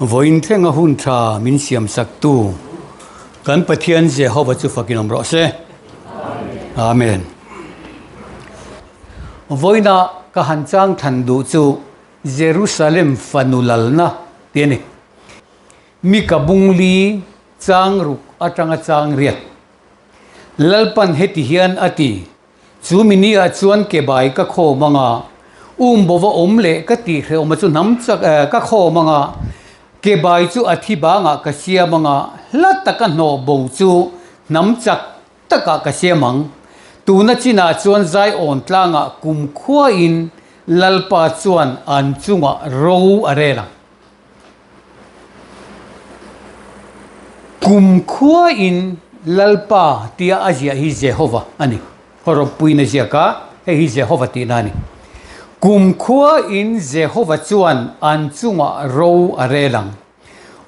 Vawiin thlenga hun tha min siamsaktu kan Pathian Jehova chu fakin awm rawh se. Amen. Vawiina ka han chang than duh chu Jerusalem fanu lalna tih a ni. Mi ka bungli chang ruk atanga chang riat. Lalpan heti hian a ti, Chu mi ni ah chuan ke bai ka khawm anga, um bova awm leh ka tih hrehawm a chu hnam chak ka khawm anga, ke bai chu a thi bangah ka siam anga, hla taka hnawh bo chu hnam chak takah ka siam ang. Tuna chinah chuan Zion tlangah kumkhuain Lalpa chuan an chungah ro a rel ang. Kumkhuain Lalpa tia a ziah hi Jehova a ni. Hawrawppuiin a ziak a, hei hi Jehova tihna a ni. Kumkhuain Jehova chuan an chungah ro a rel ang.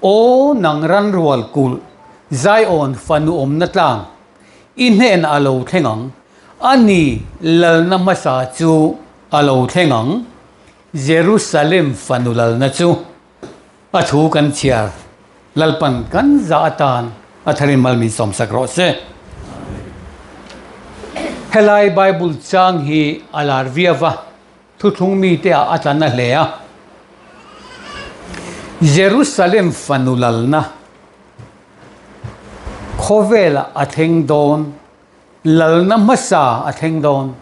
Aw nang ranrual kulh, Zion fanu awmna tlang, i hnenah a lo thleng ang. A ni, lalna hmasa chu a lo thleng ang. Jerusalem fanu lalna chu a thu kan chhiar Lalpan kan za atan a tharin mal min sawmsak rawh se. Helai Bible chang hi a lar viau va, thuthlung mite ah a tla na hle a. Jerusalem fanu lalna khawvelah a thleng dawn, lalna hmasa a thleng dawn.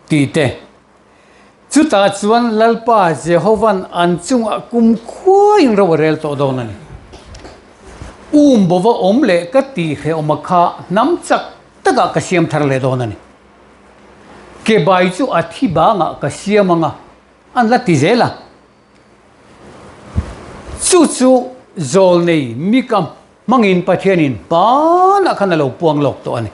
Tih te. Chutah chuan Lalpa Jehova'n an chungah kumkhuaiin ro a rel tawh dawn a ni. Um bova awm leh ka tih hrehawma kha hnam chak takah ka siam thar leh dawn a ni. Ke bai chu a thi bangah ka siam anga an la ti zel a. Chu chu zawlnei Mika hmangin Pathianin hmanah khan a lo puang lawk tawh a ni.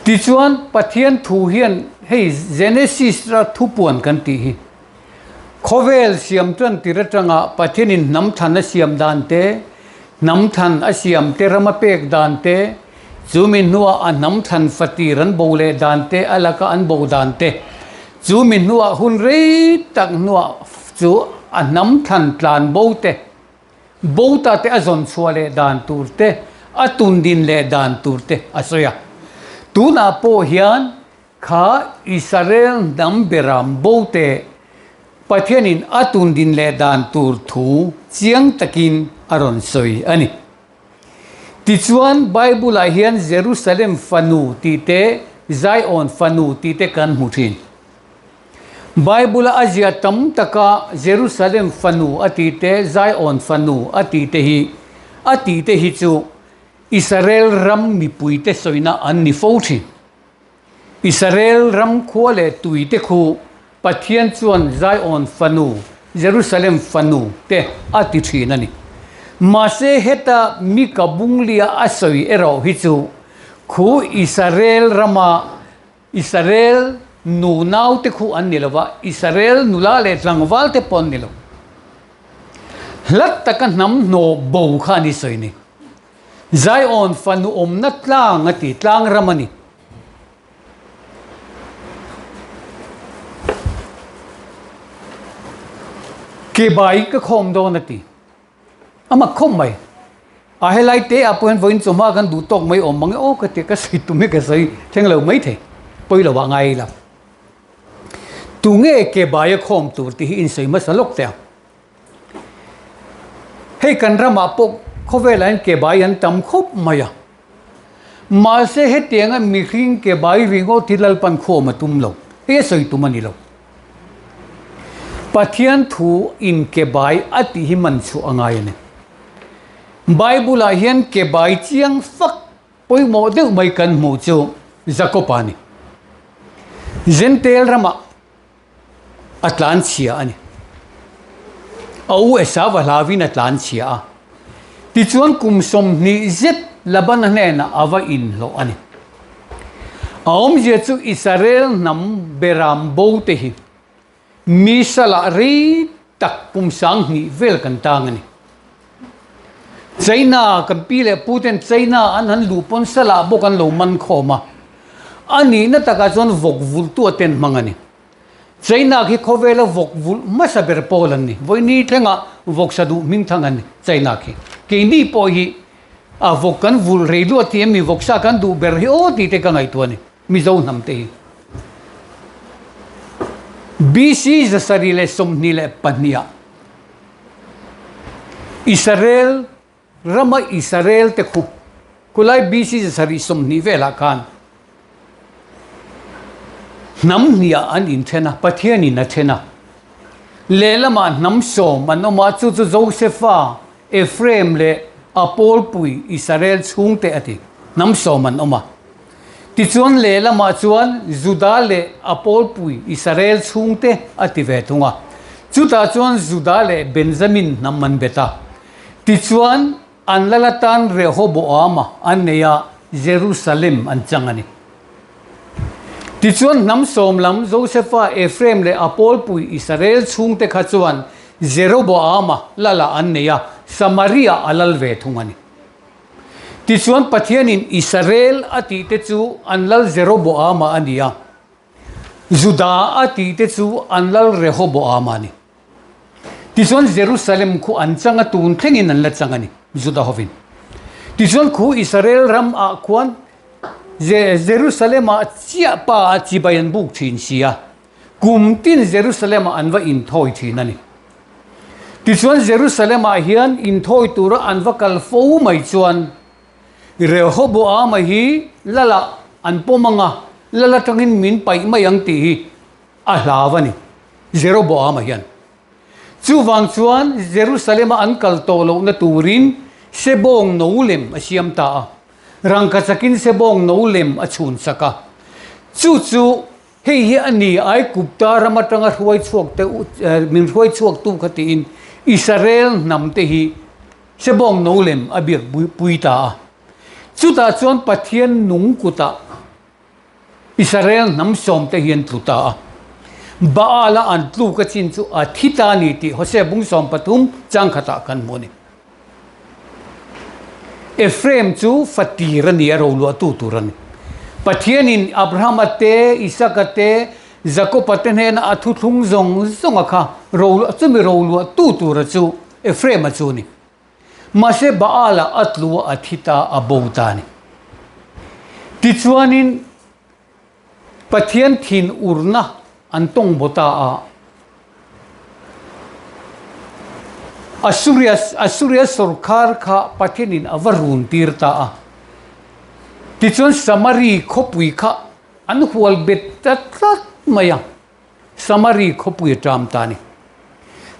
Tichuan, Pathian thu hian hei Genesis ra thupuan kan tih hi, khawvel siam tan tir atanga Pathianin hnam than a siam dan te, hnam than a siam te ram a pek dan te, chumi hnuah a hnam than fatir an bo leh dan te, a laka an bo dan te, chumi hnuah hun rei tak hnuah chu a hnam than tlan bo te, Bota te a zawn chhuah leh dan tur te, a tun din leh dan tur te a sawi a. Tunah pawh hian kha Israel hnam beram bote Pathianin a tun din leh dan tur thu chiang takin a rawn sawi a ni. Tichuan, Bible-ah hian Jerusalem fanu tih te, Zion fanu tih te kan hmu thin. Bible-a a ziah tam taka Jerusalem fanu a tih te, Zion fanu a tih te hi a tih te hi chu Israel ram mipuite sawina an ni fo thin. Israel ram khua leh tui te khu Pathian chuan Zion fanu, Jerusalem fanu te a ti thin a ni. Mahse heta Mika bunglia a sawi erawh hi chu khu Israel rama Israel nu naute khu an ni lo va, Israel nula leh tlangval te pawh an ni lo. Hlat taka hnam hnawh bo kha an i sawi ni. Zion fanu awmna tlang a ti, tlang ram a ni. Ke bai ka khawm dawn a ti. A mak khawp mai. A helai te ah pawh hian vawiin chawhma kan duh tawk mai awm mang e aw ka ti a, ka sawi tum hi ka sawi thleng lo mai thei, pawi lo ah ngai ila. Tunge ke bai a khawm tur tih hi insawi hmasa lawk teh ang. Hei kan ramah pawh khawvelah hian ke bai an tam khawp mai a. Mahse hetianga mihring ke bai ringawt hi Lalpan khawm a tum lo, hei a sawi tum a ni lo. Pathian thu in ke bai a tih hi man chhuah a ngai a ni. Bible ah hian ke bai chiang fak pawimawh deuh mai kan hmuh chu Jakob a ni. Jentail ramah a tlan chhia a ni. A u Esau a hlauin a tlan chhia a. Tichuan kum 20 zet Labana hnenah a va inhlawh a ni. A awmzia chu Israel hnam beram bo te hi mi salah rei tak kum 2000 vel kan tang a ni. China kan pi leh pu ten China an han luh pawn salah bawk an lo man khawm a, a nihna takah chuan vawk vultu a ten hmang a ni. China khi khawvela vawk vulh hmasa ber pawl an ni. Vawi ni thlengah vawksa duh hmingthang an ni China khi. Keini pawh hi a vawk kan vulh rei luat hi emi vawksa kan duh ber hi aw tih te ka ngaihtuah a ni Mizo hnam te hi. BC 722 ah Israel Rama Israel te khu khulai BC 720 velah khan hnam hniah an inthen a, Pathianin a then a. Lehlamah hnam sawm an awm a, chu chu Josefa, Ephraim leh a pawlpui Israel chhungte a ti. Hnam sawm an awm a. Tichuan lehlamah chuan Juda leh a pawlpui Israel chhungte a ti ve thung a. Chutah chuan Juda leh Benjamin hnam an bet a. Tichuan, an lal atan Rehoboama an nei a, Jerusalem an chang a ni. Tichuan, hnam sawm lam Josefa, Ephraim leh a pawlpui Israel chhungte kha chuan Jeroboama lalah an nei a, Samaria a lal ve thung a ni. Tichuan, Pathianin Israel a tihte chu an lal Jeroboama a ni a, Juda a tihte chu an lal Rehoboama a ni. Tichuan Jerusalem khu an chang a, tun thlengin an la chang a ni, Juda hovin. Tichuan khu Israel ram ah khuan Jerusalem ah chiah pa ah chibai an buk thin si a, kum tin Jerusalem ah an va inthawi thin a ni. Tichuan Jerusalem ah hian inthawi tura an va kal fo mai chuan Rehoboama hi lal ah an pawm ang a, lal atangin min paih mai ang tih hi a hlau a ni, Jeroboama hian. Chuvang chuan Jerusalema an kal tawh lohna turin Sebawng no lem a siam ta a, rangka chakin Sebawng no lem a chhun sak a. Chu chu hei hi a ni, Aigupta ram atanga hruai chhuak te min hruai chhuak tu kha tiin Israel hnam te hi Sebawng no lem a biak pui ta a. Chutah chuan Pathian nung kutah Israel hnam sawmte hi an tlu ta a. Baal-a an tluk a chin chu a thi ta a ni tih Hosea bung 13 chang khatah kan hmu a ni. Ephraim chu fatir a ni a, roluahtu tur a ni. Pathianin Abrahama te, Isaka te, Jakoba te hnena a thuthlung zawng zawnga kha chumi roluahtu tura chu Ephraim-a chu a ni. Mahse Baal-ah a tlu a, a thi ta, a bo ta a ni. Tichuanin Pathian thin urna an tawng baw ta a. Assuria, Assuria sawrkhar kha Pathianin a va run tir ta a. Tichuan Samari khawpui kha an hual bet ta tlat mai a. Samari khawpui a ṭam ta a ni.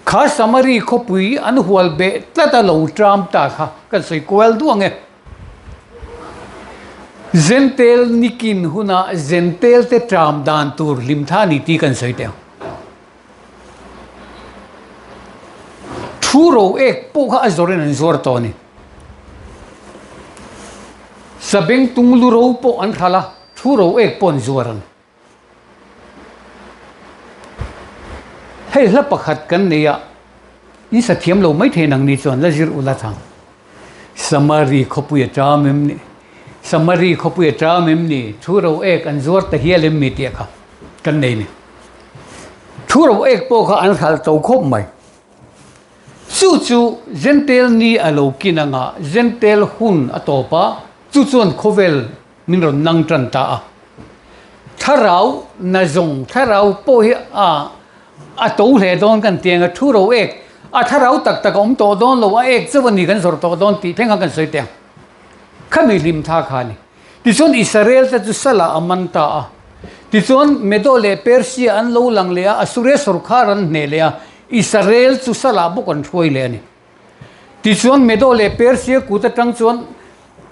Kha Samari khawpui an hual beh tlat a lo ṭam ta kha kan sawi kual duh ang e. Zentel nikin hunah Zentel te ṭam dan tur hlim tha a ni tih kan sawi teh ang. Thu ro ek pawh kha a zawrin an zuar tawh a ni. Sabengtung lu ro pawh an hralh a, thu ro ek pawh an zuar a ni. Hei hla pakhat kan nei a, in sa thiam lo mai thei nang ni chuan la zir ula chang. Samari khawpui a ṭam em ni? Samari khawpui a ṭam em ni? Thu ro ek an zuar ta hial em mi tih kha kan nei ni. Thu ro ek pawh kha an hralh to khawp mai. Chu chu Jentail ni a lo kin anga Jentail hun a tawp a, chu chuan khawvel Min rawn nang tan ta a. Thlarau na zawng, thlarau pawh hi a a to hle dawn kan ti ang a, thu ro ek, a thlarau tak tak a awm tawh dawn lo, a ek chauh a ni kan zawrh tawh dawn tih thleng khan kan sawi teh ang. Khami hlim tha kha a ni. Tichuan Israel te chu salah a man ta a. Tichuan Medo leh Persia an lo lang leh a, Assuria sawrkhar an hneh leh a, Israel chu salah bawk an hruai leh a ni. Tichuan Medo leh Persia kut atang chuan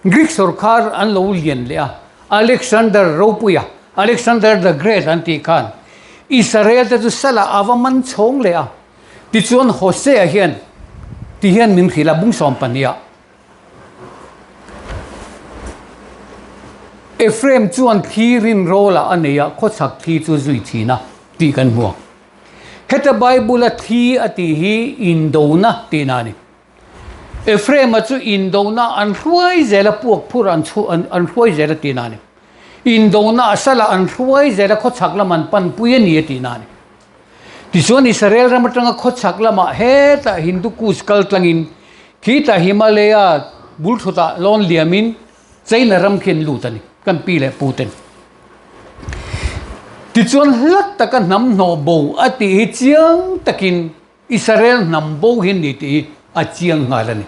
Greek sawrkhar an lo lian leh a, Alexander ropuia, Alexander the Great an tih khan Israel te chu salah a va man chhawng leh a. Tichuan Hosea hian ti hian min hrilh a, bung 12 ah. Ephraim chuan thli rinrawlah a nei a, khawchhak thli chu zui thin a tih kan hmu ang. Heta Bible-a thi a tih hi indona tihna a ni. Ephraim-a chu indona an hruai zel a, puak phur an chhu an an hruai zel a tihna a ni. Indona a salah an hruai zel a, khawchhak lam an panpui a ni a tihna a ni. Tichuan Israel ram atanga khawchhak lamah hetah Hindu Kush kal tlangin khitah Himalaya bul thutah lawn liamin China ram khi an lut a ni, kan pi leh pu ten. Tichuan hlat taka hnam hnawh bo a tih hi chiang takin Israel hnam bo hi an ni tih hi a chiang nghal a ni.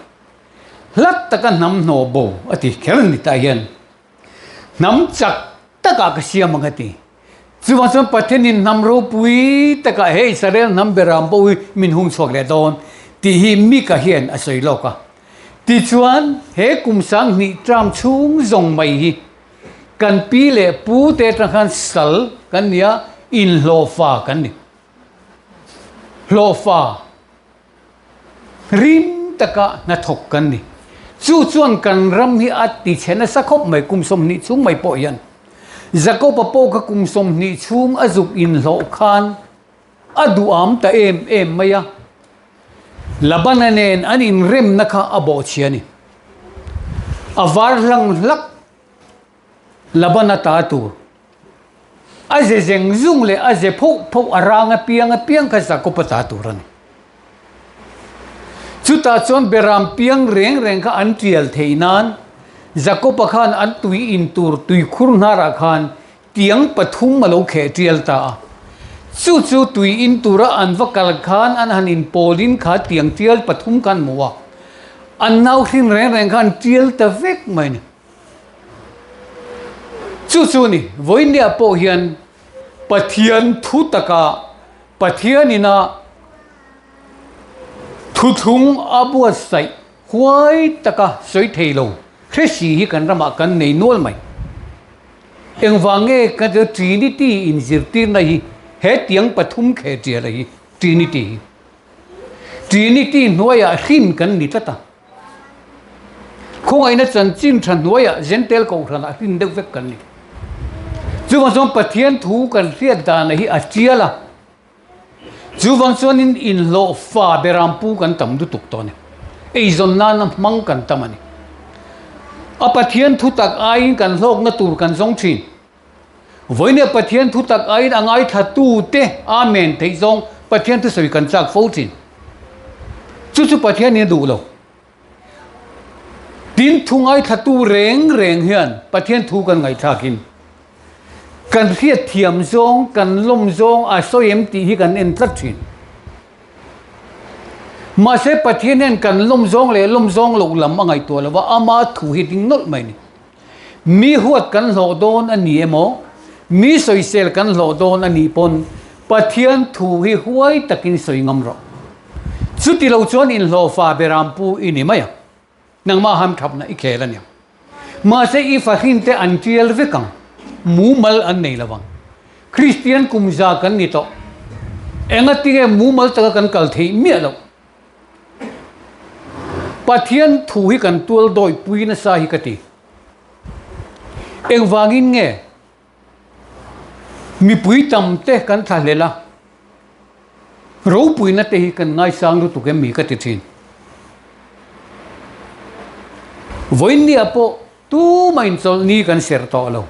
Hlat taka hnam hnawh bo a ti kher a ni tah hian hnam chak takah ka siam ang a ti. Chuvang chuan Pathianin hnam ropui takah he Israel hnam beram bo hi min hung chhuak leh dawn tih hi Mika hian a sawi lawk a. Tichuan he kum 2000 tram chhung zawng mai hi kan pi leh pu te atang khan sal kan ni a, inhlawhfa kan ni. Hlawhfa. Rim taka hnathawk kan ni. Chu chuan kan ram hi a ti chhe nasa khawp mai kum 20 chhung mai pawh hian. Jakob-a pawh kha kum 20 chhung a zuk inhlawh khan a duham ta em em mai a. Labana nen an inremna kha a bawhchhia a ni. A var hlang hlak Labana ta tur. A ze zeng zung leh a ze phoh phoh a rang apiang apiang kha Jakob-a ta tur a ni. Chutah chuan beram piang reng reng kha an tial theih nan Jakob-a khan an tui in tur tuikhur hnarah khan tiang pathum a lo kheh tial ta a. Chu chu tui in tura an va kal khan an han inpawlin kha tiang tial pathum kha an hmu a. An nau hrin reng reng kha an tial ta vek mai a ni. Chu chu ni, vawinia pawh hian Pathian thu taka Pathianina thuthlung a buatsaih huai taka sawi thei lo hresi hi kan ramah kan nei nual mai. Engvang nge ka Trinity inzirtirna hi he tiang pathum khe tiala hi Trinity hi. Trinity hnuaiah hrin kan ni tlat a. Khawngaihna chanchin tha hnuaiah Jentail kohhranah hrin deuh vek kan ni. Chuvang chuan Pathian thu kan hriat dana hi a tial a. Chuvang chuanin inhlawh fa berampu kan tam lutuk tawh a ni. Eizawn nana hmang kan tam a ni. A Pathian thu tak aiin kan hlawkna tur kan zawng thin. Vawinia Pathian thu tak aiin a ngaithlatute Amen theih zawng Pathian thusawi kan chak fo thin. Chu chu Pathianin a duh lo. Tin, thu ngaithlatu reng reng hian Pathian thu kan ngaihthlakin kan hriatthiam zawng, kan lawm zawng a sawi em tih hi kan en tlat thin. Mahse Pathian hian kan lawm zawng leh lawm zawng loh lam a ngaihtuah lo va, ama thu hi ding nawlh mai a ni. Mi huat kan hlawh dawn a ni emaw, mi sawisel kan hlawh dawn a nih pawn Pathian thu hi huai takin sawi ngam rawh. Chuti lo chuan inhlawhfa berampu i ni mai ang. Nangmah hamthapna i khel a niang. Mahse i fahrinte an tial vek ang, mumal an nei lo vang. Kristian kum za kan ni tawh. Engatinge mumal taka kan kal theih miah loh? Pathian thu hi kan tual dawi pui nasa hi ka ti. Engvangin nge mipui tam te kan thlahlel a, ropuina te hi kan ngaisang lutuk em mi ka ti thin. Vawiinniah pawh tumah inchawlhni kan ser tawh lo.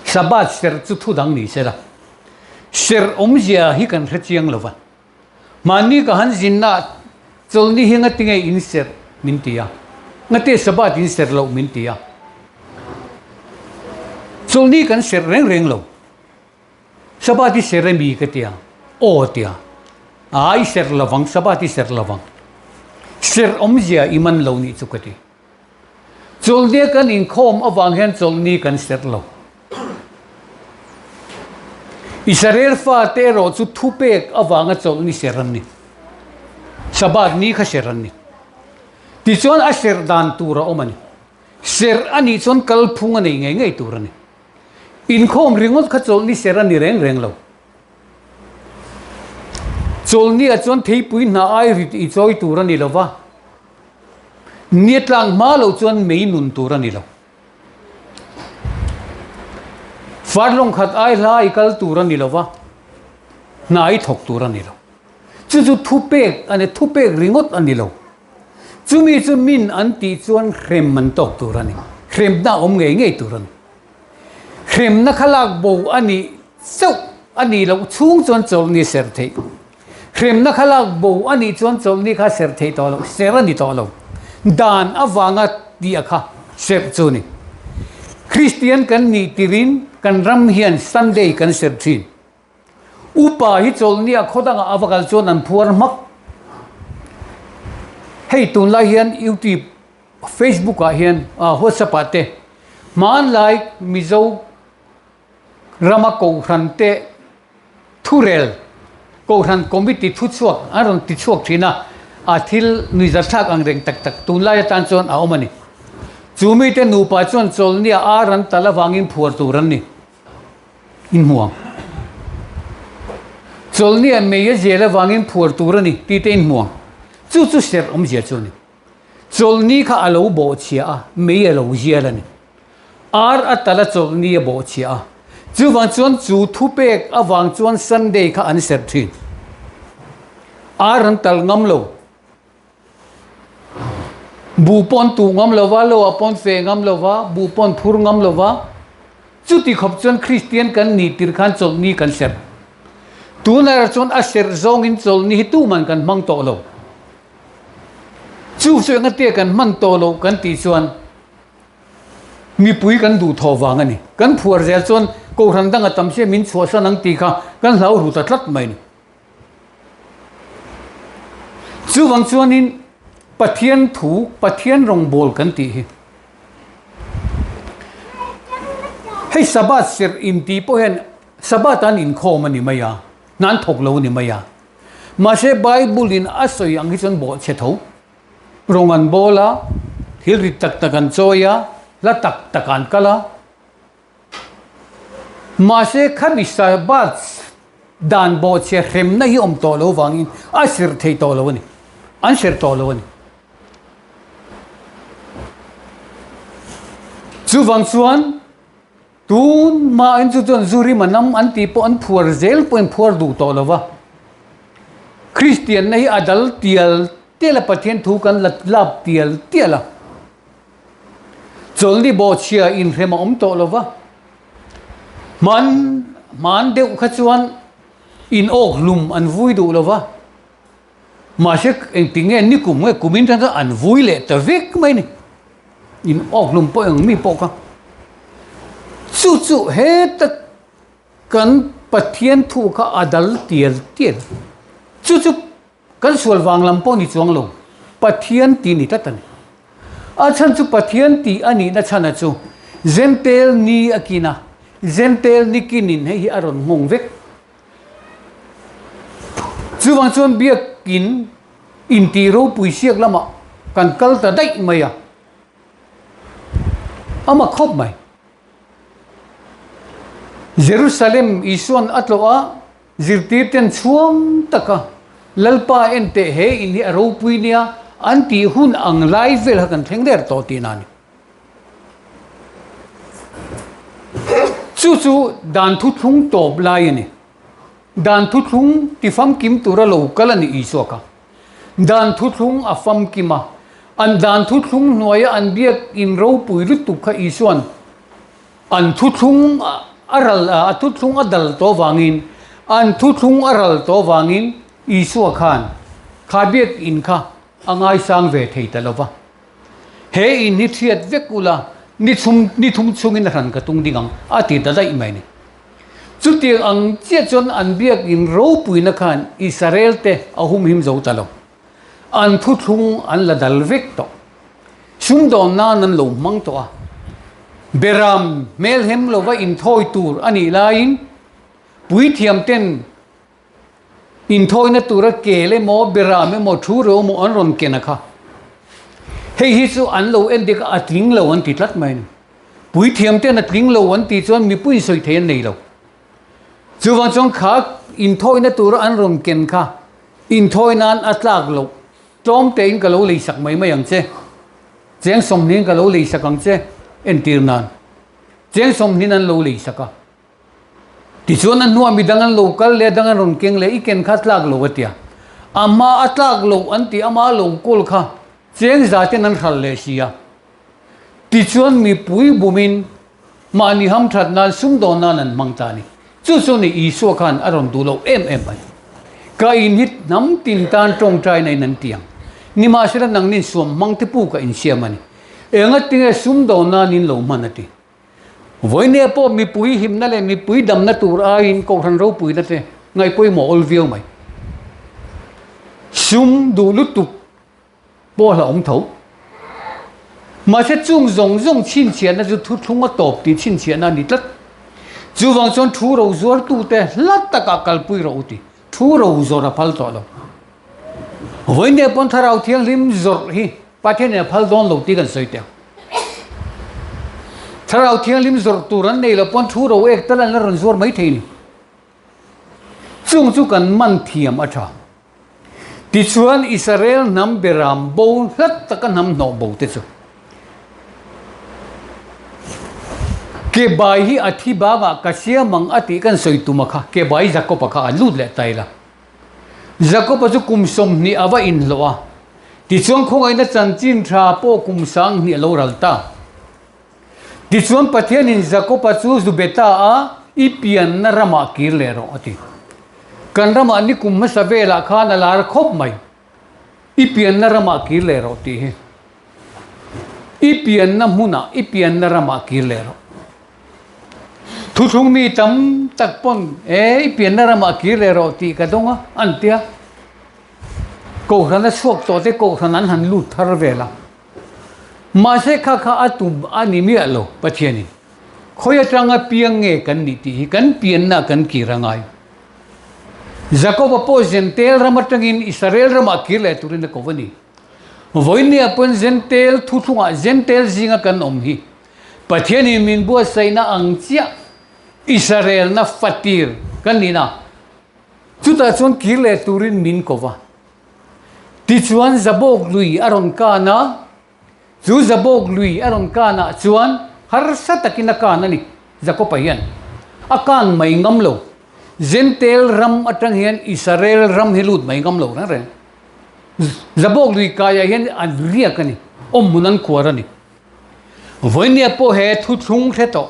Sabbath ser chu thu dang ni sela, ser awmzia hi kan hre chiang lo va. Mahni ka han zinna ah chawlhni hi ngati nge in serh min ti a, ngati Sabbath in serh loh min ti a. Chawlhni kan serh reng reng lo. Sabbath i serh emi ka ti a, aw a ti a. Aa i serh lovang, Sabbath i serh lovang. Serh awmzia i man lo nih chu ka ti. Chawlhnia kan inkhawm avang hian chawlhni kan serh lo. Israel fate erawh chu thupek avanga chawlhni serh an ni. Sabbath ni kha serh an ni. Tichuan a serh dan tur a awm a ni. Serh a nih chuan kalphung a nei ngei ngei tur a ni. Inkhawm ringawt kha chawlhni serh a ni reng reng lo. Chawlhniah chuan theipui hna ai rit i chawi tur a ni lo va. Nia tlang hma loh chuan mei nun tur a ni lo. Farlawng khat ai hla i kal tur a ni lo va, hna i thawk tur a ni lo. Chu chu thupek a ni, thupek ringawt a ni lo. Chumi chu min an tih chuan hrem an tawk tur a ni. Hremna a awm ngei ngei tur a ni. Hremna kha lak bo a nih chauh a nih loh chhung chuan chawlhni serh theih. Hremna kha lak bo a nih chuan chawlhni kha serh theih tawh loh, serh a ni tawh lo. Dan avanga tih a kha serh chu a ni. Kristian kan nih tirin kan ram hian Sunday kan serh thin. Upa hi chawlhni a khaw dangah a va kal chuan an phuar hmak. Hei tunlai hian YouTube, Facebook ah hian, WhatsApp ah te hmanlai Mizo Rama Kohhran te thurel, Kohhran Committee thuchhuak an rawn tichhuak thin a, a thil nuihzarthlak ang reng tak tak tunlai atan chuan a awm a ni. Chu mite nupa chuan chawlhnia ar an tal avangin phuar tur an ni. Inhmu ang. Chawlhnia mei a zel avangin phuar tur a ni tih te inhmu ang. Chu chu serh awmzia chu a ni. Chawlhni kha a lo bawhchhia a, mei a lo zial a ni. Ar a tal a chawlhni a bawhchhia a. Chuvang chuan chu thupek avang chuan Sunday kha an serh thin. Ar an tal ngam lo. Buh pawh an tuh ngam lo va, lo ah pawh an feh ngam lo va, buh pawh an phur ngam lo va. Chuti khawp chuan Kristian kan nih tir khan chawlhni kan serh. Tunah chuan a serh zawngin chawlhni hi tuman kan hmang tawh lo. Chu chu engatia kan hman tawh loh kan tih chuan mipui kan duh thawh vang a ni. Kan phuar zel chuan Kohhran danga tam sia min chhuahsan ang tih kha kan hlau ru ta tlat mai a ni. Chuvang chuanin Pathian thu, Pathian rawngbâwl kan tih hi hei Sabbath serh intih pawh hian Sabbath an inkhawm a ni mai a, hna an thawk lo a ni mai a. Mahse Bible in a sawi ang hi chuan bawhchhe tho. Rawng an bawl a, thil rit tak tak an chawi a, hla tak tak an kal a. Mahse khami Sabbath dan bawhchhe hremna hi awm tawh lo vangin a serh thei tawh lo a ni. An serh tawh lo a ni. Chuvang chuan Tun mahin chu chuan zu rim a nam an tih pawh an phuar zel pawhin phuar duh tawh lo va. Kristianna hi a dal tial tial a, Pathian thu kan la lap tial tial a. Chawlhni bawhchhia inhrem a awm tawh lo va. Hman hman deuh kha chuan in awk hlum an vui duh lo va. Mahse engtik nge nikum nge kumin tan chuan an vui leh ta vek mai ni. In awk hlum pawh eng mi pawh kha. Chu chu heta kan Pathian thu kha a dal tial tial. Chu chu kan sual vang lam pawh ni chuang lo. Pathian tih ni tlat a ni. A chhan chu Pathian tih a nihna chhana chu Zentail ni a kin a, Zentail ni kinin hei hi a rawn nghawng vek. Chuvang chuan biakin intih ropui siak lamah kan kal ta daih mai a, a mak khawp mai. Jerusalem Isua'n a tlawh a, zirtirten chhuang taka Lalpa enteh he in hi a ropui nia an tih hun ang lai vel kha kan thleng der tawh tihna a ni. Chu chu dan thuthlung tawp lai a ni. Dan thuthlung ti famkim tura lo kal a ni Isua kha. Dan thuthlung a famkim a, an dan thuthlung hnuaia an biak in ropui lutuk kha Isua'n an thuthlung a ral a thuthlung a dal tawh vangin an thuthlung a ral tawh vangin Isua khan kha biak in kha a ngaisang ve thei ta lo va. He in hi thiat vek ula, ni chhum ni thum chhungin a hran ka tung ding ang, a ti ta daih mai a ni. Chutiang ang chiah chuan an biakin ropuina khan Israel te a humhim zo ta lo. An thuthlung an la dal vek tawh. Sumdawn nan an lo hmang tawh a. Beram hmelhem lova inthawi tur a nih laiin puithiam ten Inthawina tura kel emaw, beram emaw, thu reuh emaw an rawn ken a kha. Hei hi chu an lo en dik a, a tling lo an ti tlat mai a ni. Puithiam ten a tling lo an tih chuan mipui sawi thei an nei lo. Chuvang chuan kha inthawina tura an rawn ken kha inthawi nan a tlak loh. Tlawm tein ka lo leisak mai mai ang che. Cheng sawmhnihin ka lo leisak ang che entir nan. Cheng sawmhnihin an lo leisak a. Tichuan a hnuah midang an lo kal leh a dang an rawn keng leh i ken kha tlak lo a tia. A hma a tlak loh an tih ama lo kawl kha cheng za ten an hral leh si a. Tichuan mipui bumin mahni hamthat nan sumdawn nan an hmang ta a ni. Chu chu ni Isua khan a rawn duh loh em em a ni. Ka in hi hnam tin tan tawngtaina in an ti ang. Nimahsela nangnin suam hmang te pu ka insiam a ni. Engatinge sumdawn nan in lo hman a ti. Vawinia pawh mipui himna leh mipui damna tur aiin Kohhran ropuina te ngaihpawimawh awl viau mai. Sum duh lutuk pawh a hlauhawm tho. Mahse chung zawng zawng chhinchhiahna chu thuthlung a tawp tih chhinchhiahna a ni tlat. Chuvang chuan thu ro zuartute hla takah kalpui rawh u ti. Thu ro zawrh a phal tawh lo. Vawinia pawn Thlarau Thianghlim zawrh hi Pathianin a phal dawn lo tih kan sawi teh ang. Thlarau Thianghlim zawrh tur an nei lo pawn thu ro ek tal an la rawn zuar mai thei ni. Chung chu kan man thiam a tha. Tichuan Israel hnam beram bo hlat taka hnam hnawh bo te chu ke bai hi a thi bangah ka siam ang a tih kan sawi tum a kha ke bai Jakob-a kha a lut leh ta ila. Jakob-a chu kum 20 a va inhlawh a, tichuan khawngaihna chanchin tha pawh kum 2000 a lo ral ta. Tichuan Pathianin Jakob-a chu zu be ta a, I pianna ramah kir leh rawh, a ti. Kan ramah ni kum hmasa velah khan a lar khawp mai. I pianna ramah kir leh rawh tih hi. I pianna hmunah, i pianna ramah kir leh rawh. Thuthlung mi tam tak pawn, E, i pianna ramah kir leh rawh tih ka dawng a, an ti a. Kohhran a chhuak tawh te kohhran an han lut thar vel a. Mahse kha kha a tum a ni miah lo Pathianin. Khawi atanga piang nge kan nih tih hi kan pianna kan kir a ngai. Jakoba pawh Zentel ram atangin Israel ramah kir leh turin a ko a ni. Vawinia pawn Zentel thuthlungah Zentel zinga kan awm hi Pathianin min buatsaihna ang chiah Israelna fatir kan nihna chutah chuan kir leh turin min ko va. Tichuan Zabawk lui a rawn kan a, chu Zabawk lui a rawn kanah chuan harsa takin a kan a ni, Jakob-a hian a kan mai ngam lo. Zentel ram atang hian Israel ram hi lut mai ngam lo reng reng. Zabawk lui kaiah hian an riak a ni, awmhmun an khuar a ni. Vawinia pawh he thuthlung hre tawh,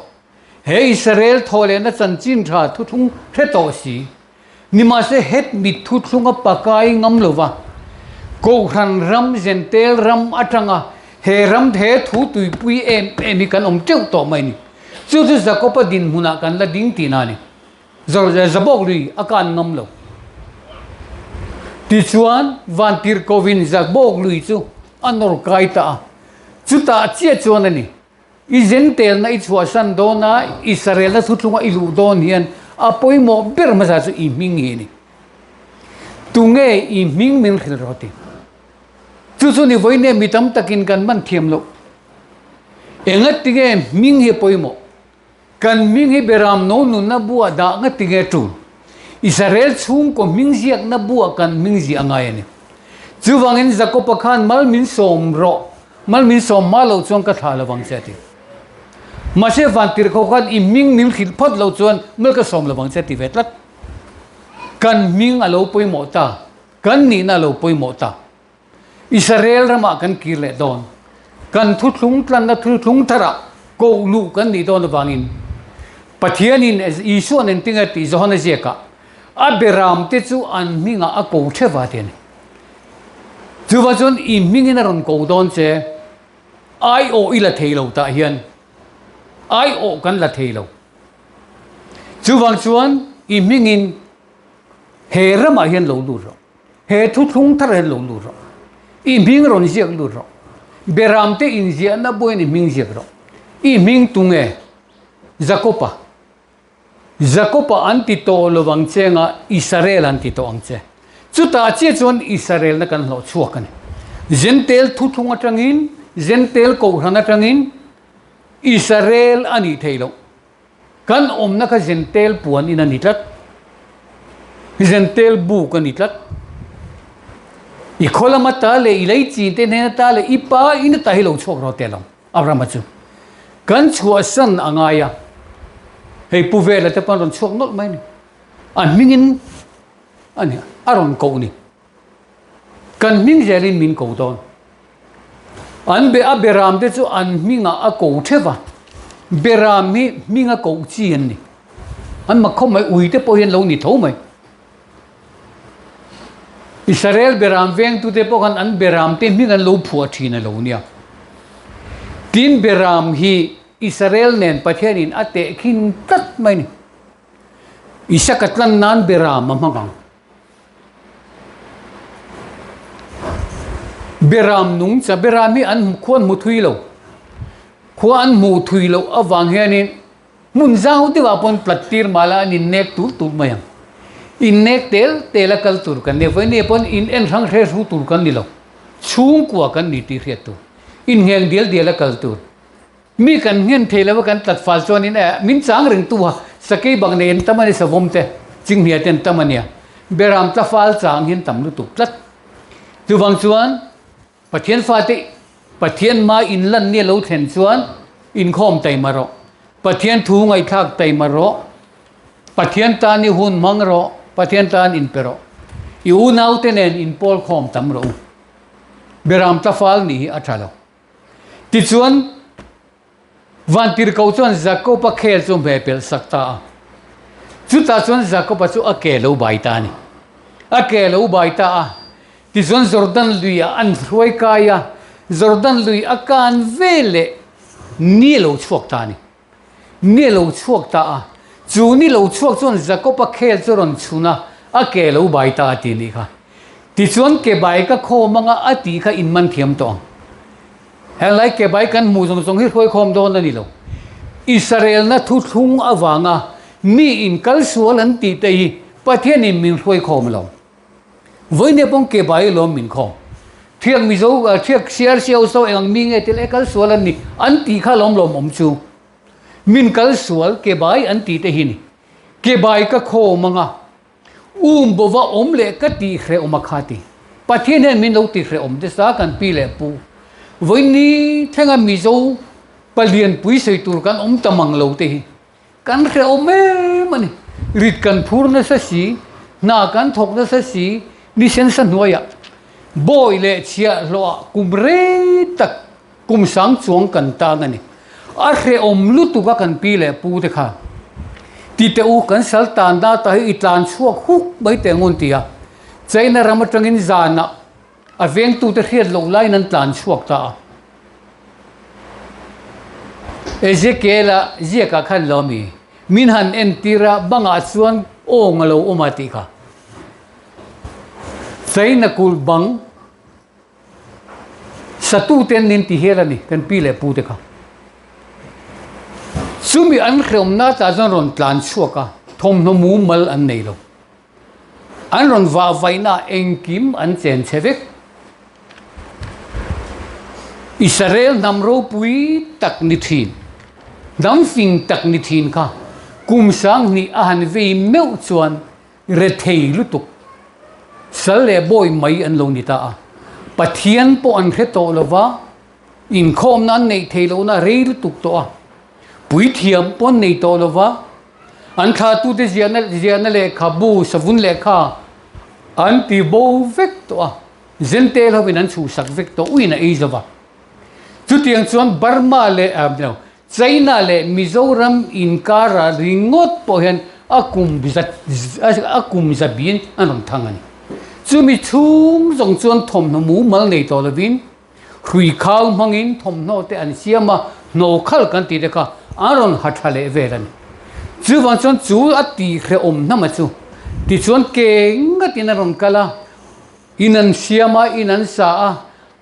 he Israel thawhlehna chanchin tha thuthlung hre tawh si, Nimahse het mit thuthlunga pakai ngam lova Kohhran ram Zentel ram atanga he ram he thu tuipui em em hi kan awm teuh tawh mai ni. Chu chu Jakob-a dinhmunah kan la ding tihna a ni. Zabawk lui a kan ngam lo. Tichuan Vantirhkohin Zabawk lui chu a nawr kai ta a, chutah chiah chuan a ni. I zentelna i chhuahsan dawn a, i sarelna thuthlunga i luh dawn hian a pawimawh ber hmasa chu i hming hi a ni. Tunge i hming min hrilh rawh ti? Chu chu ni vawiin mi tam takin kan man thiam loh. Engatinge hming hi a pawimawh? Kan hming hi Beram no nunna buah dah nga tinge tul? Israel chhungkaw hming ziakna buah kan hming ziah a ngai a ni. Chuvangin Jakob-a khan mal min sawm rawh, mal min sawm hma loh chuan ka thlah lo vang che a ti. Mahse vantirhkoh khan i hming min hrilh phawt loh chuan mal ka sawm lo vang che a ti ve tlat. Kan hming a lo pawimawh ta, kan nihna a lo pawimawh ta. Israel ramah kan kir leh dawn. Kan thuthlung tlanna thuthlung tharah koh luh kan nih dawn avangin Pathianin Isua'n engtin a tih Johana ziakah a beramte chu an hmingah a ko theuh a ti a ni. Chuvang chuan i hmingin a rawn ko dawn che, aiawh i la thei lo tah hian aiawh kan la thei lo. Chuvang chuan i hmingin he ramah hian lo lut rawh. He thuthlung thar hian lo lut rawh. I hming rawn ziak lut rawh. Beramte inziahna buain i hming ziak rawh. I hming tunge? Jakob-a. Jakob-a an ti tawh lo vang che anga Israel an ti tawh ang che. Chutah chiah chuan Israelna kan hlawh chhuak a ni. Zentel thuthlung atangin, Zentel kohhran atangin Israel a nih theih loh. Kan awmna kha Zentel puan in a ni tlat. Zentel buk a ni tlat. I khaw lama ta leh i lei chin te hnena ta leh i pa in ata hi lo chhuak rawh teh lo Abrahama chu. Kan chhuahsan a ngai a. Hei Pu Vela te pawn rawn chhuak nawlh mai a ni. A hmingin a ni a rawn koh ni. Kan hming zelin min ko dawn. An be a beram te chu an hmingah a ko theuh va, beram hi hminga koh chi an ni. An mak khawp mai, ui te pawh hi an lo ni tho mai. Israel beram vengtute pawh khan an beram te hming an lo phuah thin a lo nia. Tin beram hi Israel nen Pathianin a tehkhin tlat mai a ni. Isaka tlan nan beram a hmang ang. Beram nungcha beram hi an khua an hmu thui lo. Khua an hmuh thui loh avang hianin hmun zau deuhah pawn tlat tir mah la an innek tur tur mai ang. Innek tel tel a kal tur kan ni. Vawinia pawn in en hrang hre hru tur kan ni lo. Chhungkua kan ni tih hriat tur. Inngheng dial dial a kal tur. Mi kan nghen thei lo a kan tlat fal chuanin eh min chang reng tu a sakei bak nei an tam a ni savawm te chinghnia te an tam a nia beram tla fal chang hi an tam lutuk tlat. Chuvang chuan Pathian fate Pathian hma inlan ni a lo thlen chuan inkhawm taima rawh, Pathian thu ngaihthlak taima rawh, Pathian tan i hun hmang rawh, Pathian tan inpe rawh, i unaute nen inpawl khawm tam rawh u. Beram tla fal nih hi a tha lo. Tichuan, Vantirhkoh chuan Jakoba khel chu hmeh pelh sak ta a. Chutah chuan Jakoba chu a ke lo bai ta a ni. A ke lo bai ta a. Tichuan Jordan luiah an hruai kai a, Jordan lui a kan veleh ni a lo chhuak ta a ni. Ni a lo chhuak ta a, chu ni lo chhuak chuan Jakob-a khel chu rawn chhun a, a ke lo bai ta a ti nih kha. Tichuan ke bai ka khawm anga a tih kha in man thiam tawh ang. Henglai ke bai kan hmuh zawng zawng hi hruai khawm dawn a ni lo. Israelna thuthlung avanga mi in kal sual an tih te hi Pathianin min hruai khawm lo. Vawinia pawng ke bai alawm min khawm. Thiak Mizo, thiak CRC ho saw eng ang mi nge tel e kal sual an ni an tih kha lawm lawm awm chu. Min kal sual ke bai an tih te hi ni. Ke bai ka khawm anga um bova awm leh ka tih hrehawm a kha ti. Pathian hian min lo ti hrehawm nasa kan pi leh pu. Vawiini thlenga Mizo palianpui sawi tur kan awm ta mang lo te hi. Kan hrehawm em a ni. Rit kan phur nasa si, hna kan thawk nasa si, ni sensa hnuaiah bawi leh chhiahhlawhah kum rei tak kum sang chuang kan tang a ni. A hrehawm lutuk a kan pi leh pu te kha. Ti teh u, kan sal tan data hi i tlan chhuak huk mai teh ngun ti a. China ram atangin zanah A vengtute hriat loh laiin an tlan chhuak ta a. Ezekiel-a ziakah khan lo mi, Min han entir a, bangah chuan awng a lo awm a tih kha. China kulh bang satute an nin ti hial a ni, kan pi leh pute kha. Chumi an hrehawmna tah chuan rawn tlan chhuak a, thawmhnaw mumal an nei lo. An rawn vah vaihna engkim an chen chhe vek. Israel hnam ropui tak ni thin, hnam fing tak ni thin kha kum sanghnih a han vei meuh chuan rethei lutuk, sal leh bawi mai an lo ni ta a. Pathian pawh an hre tawh lo va, inkhawmna an neih theih lohna a rei lutuk tawh a, puithiam pawh an nei tawh lo va, An thlahtute ziahna ziahna lehkhabu savun lehkha an ti bo vek tawh a, Zentel hovin an chhuhsak vek tawh uiin a ei zo va. Chutiang chuan Burma leh no China leh Mizoram inkara ringawt pawh hian a kum za a kum zabiin an rawn thang a ni. Chumi chhung zawng chuan thawmhnaw mumal nei tawh lovin Hrui khau hmangin thawmhnaw te an siam a, hnaw khal kan tih te kha an rawn ha tha leh vel a ni. Chuvang chuan chu a tih hrehawm hnama chu tichuan ke ngatin a rawn kal a, in an siam a, in an sa a,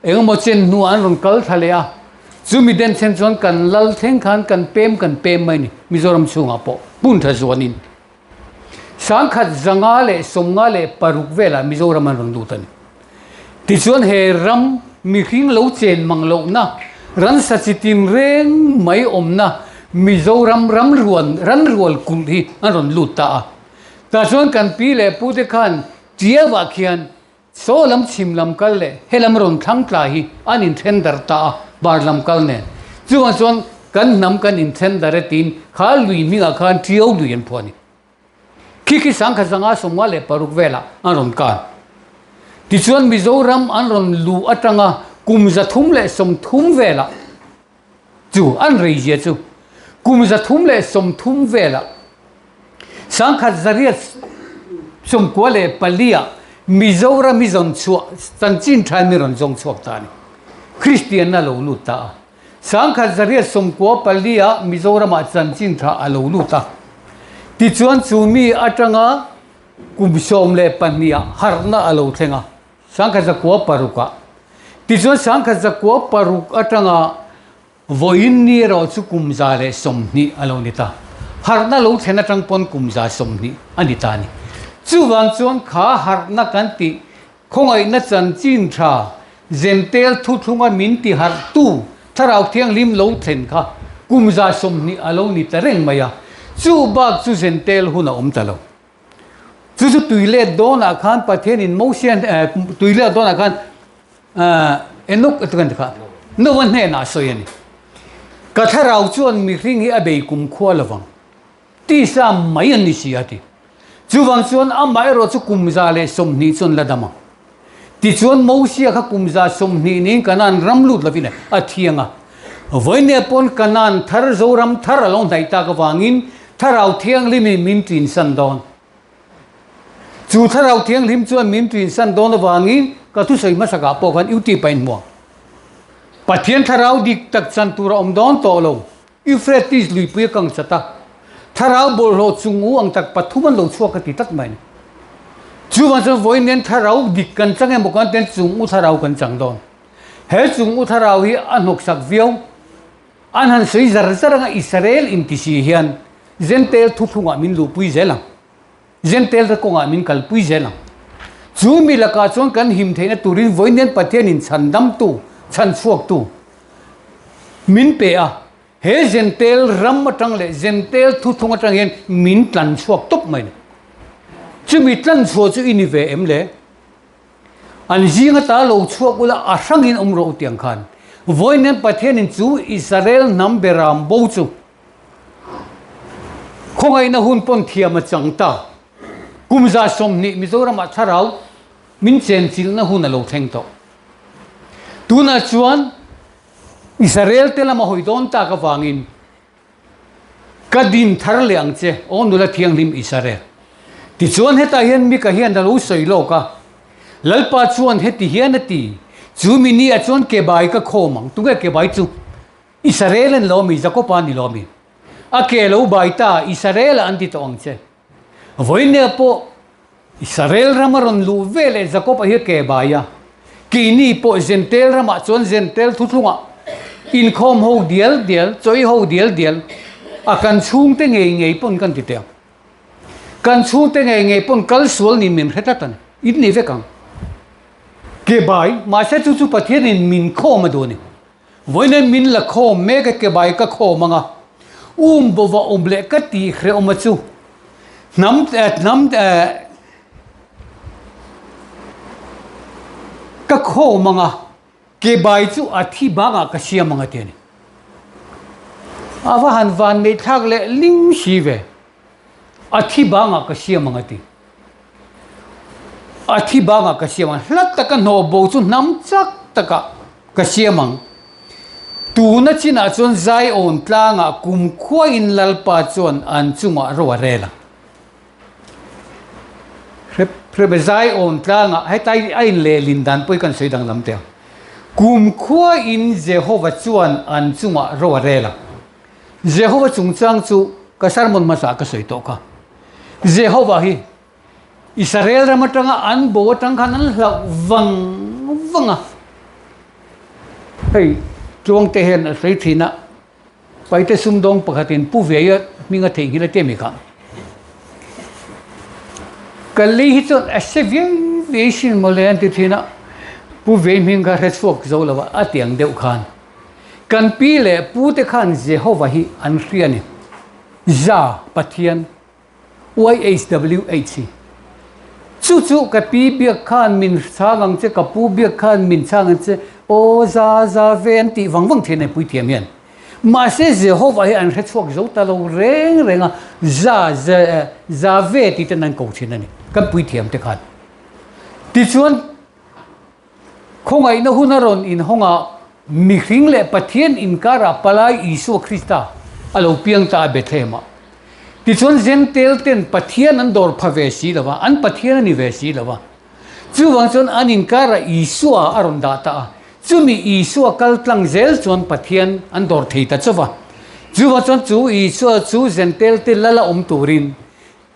engemaw chen hnuah an rawn kal thla leh a. Chumi denchhen chuan kan lal thleng khan kan pem kan pem mai a ni, Mizoram chhungah pawh hmun tha zuanin. Sangkhat 556 velah Mizoram an rawn lut a ni. Tichuan he ram mihring lo chen mang lohna, ransa chi tin reng mai awmna Mizoram ram ruan ran rual kulh hi an rawn lut ta a. Tah chuan kan pi leh pute khan Tiauah khian Saw lam chhim lam kal leh he lam rawn thlang tla hi an inthen dar ta a, bar lam kal nen. Chuvang chuan kan hnam kan inthen dar e tiin kha lui hmingah khan Tiau lui an phuah a ni. Khi khi 1956 velah an rawn kan. Tichuan Mizoram an rawn luh atanga kum 330 velah chu an reizia chu kum 330 velah. 1994 ah Mizoram hi zawn chhuah chanchin tha in mi rawn zawng chhuak ta a ni. Kristianna a lo lut ta a. 1994 ah Mizoram ah chanchin tha a lo lut a. Tichuan chu mi atanga kum 12 ah harhna a lo thleng a. 1906 ah. Tichuan 1906 atanga Vawiin ni erawh chu kum 120 a lo ni ta. Harhna lo thlen atang pawn kum 120 a ni ta a ni. Chuvang chuan kha harhna kan tih khawngaihna chanchin tha Zentel thuthlunga min ti harhtu Thlarau Thianghlim lo thlen kha kum 120 a lo ni ta reng mai a. Chu bak chu Zentel hun a awm ta lo. Chu chu tuilet dawnah khan Pathianin Mosian tuilet dawnah khan Enok a kan ti kha Noah hnenah a sawi a ni. Ka thlarau chuan mihring hi a bei kum khua lovang. Tisa mai an ni si a ti. Chuvang chuan amah erawh chu kum 120 chuan la dam ang. Tichuan Mosia kha kum 120 niin Kanaan ram lut lovin a thiang a. Vawinia pawn Kanaan thar Zoram thar a lo hnaih tak avangin Thlarau Thianghlimin min ṭinsan dawn. Chu Thlarau Thianghlim chuan min ṭinsan dawn avangin ka thusawi hmasakah pawh khan UT pain hmuang. Pathian Thlarau dik tak chan tur a awm dawn tawh lo. Euphrates luipui a kang chat a, Thlarau bawlhhlawh chung u ang tak pathum an lo chhuak ka ti tlat mai a ni. Chuvang chuan vawiin hian Thlarau dik kan chang emaw kan tian chung u Thlarau kan chang dawn. He chung u Thlarau hi a hnawksak viau. An han sawi zar zar anga Israel inti si hian Jentail thuthlungah min luhpui zel ang. Jentail te kawngah min kalpui zel ang. Chu mi lakah chuan kan him theihna turin vawiin hian Pathianin chhandamtu, chhanchhuaktu min pe a. He Jentail ram atang leh Jentail thuthlung atang hian min tlanchhuak tawp mai a ni. Chumi tlanchhuah chu i ni ve em le? An zing ata lo chhuak ula a hrangin awm rawh u tiang khan. Vawiin hian Pathianin chu Israel hnam beram bo chu khawngaihna hun pawn thiam a chang ta. Kum 120 Mizoramah thlarau min chenchilhna hun a lo thleng tawh. Tunah chuan Israel te lama hawi dawn tak avangin Ka din thar leh ang che, aw nula thianghlim Israel. Tichuan hetah hian Mika hian a lo sawi lawk a, Lalpa chuan heti hian a ti, Chu mi ni ah chuan kebai ka khawm ang. Tunge kebai chu? Israel a ni lo mi? Jakopa a ni lo mi? A ke lo bai ta, Israel ah an ti tawh ang che. Vawiinne pawh Israel ram a rawn luh ve leh Jakob a hi a ke bai a, keini pawh Jentail ramah chuan Jentail thuthlungah inkhawm ho dial dial, chawi ho dial dial a kan chhungte ngei ngei pawn kan ti teh ang. Kan chhungte ngei ngei pawn kal sual niin min hre tlat a ni, in ni vek ang. Ke bai, mahse chu chu Pathianin min khawm a duh a ni. Vawiin min la khawm mek a ke bai ka khawm ang a, um bova awm leh ka tih hrehawm a chu hnam hnam ka khawm ang a, ke bai chu a thi bangah ka siam ang a ti a ni. A va han van neih thlak leh ling si ve. A thi bangah ka siam ang a ti. A thi bangah ka siam ang. Hla taka hnawh bo chu hnam chak takah ka siam ang. Tuna chinah chuan Zion tlangah kumkhuain Lalpa chuan an chungah ro a rel ang. Hrep hrep e Zion tlangah hetlai a inlehlin dan pawh hi kan sawi danglam teh ang. Kumkhuain Jehova chuan an chungah ro a rel ang. Jehova chungchang chu ka sermon hmasa ka sawi tawh kha. Jehova hi Israel ram atanga an bo atang khan an hlauh vang vang a. Hei Tluangte hian a sawi thin a, Paite sumdawng pakhatin Pu Veia hming a theihnghilh a ti a mi kha. Ka lei hi chuan a hre viai viai sin mawle an ti thin a, Pu Vei hming kha hre chhuak zo lo a, a ti ang deuh khan. Kan pi leh pute khan Jehova hi an hria a ni. Jah, Pathian, YHWH hi. Chu chu ka pi biak khan min chhang ang che, ka pu biak khan min chhang ang che, aw za za ve an tih vang vang thin a ni puithiam hian. Mahse Jehova hi an hre chhuak zo ta lo reng reng a, Jah, Jah ve tih ten an ko thin a ni, kan puithiam te khan. Tichuan. Khawngaihna hun a rawn inhawng a, mihring leh Pathian inkarah palai Isua Krista a lo piang ta a Bethlehem-ah. Tichuan Jentail ten Pathian an dawr pha ve si lo va, an Pathian a ni ve si lo va. Chuvang chuan an inkarah Isua a rawn dah ta a, chumi Isua kal tlang zel chuan Pathian an dawr thei ta chauh va. Chuvang chuan chu Isua chu Jentail te lal a awm turin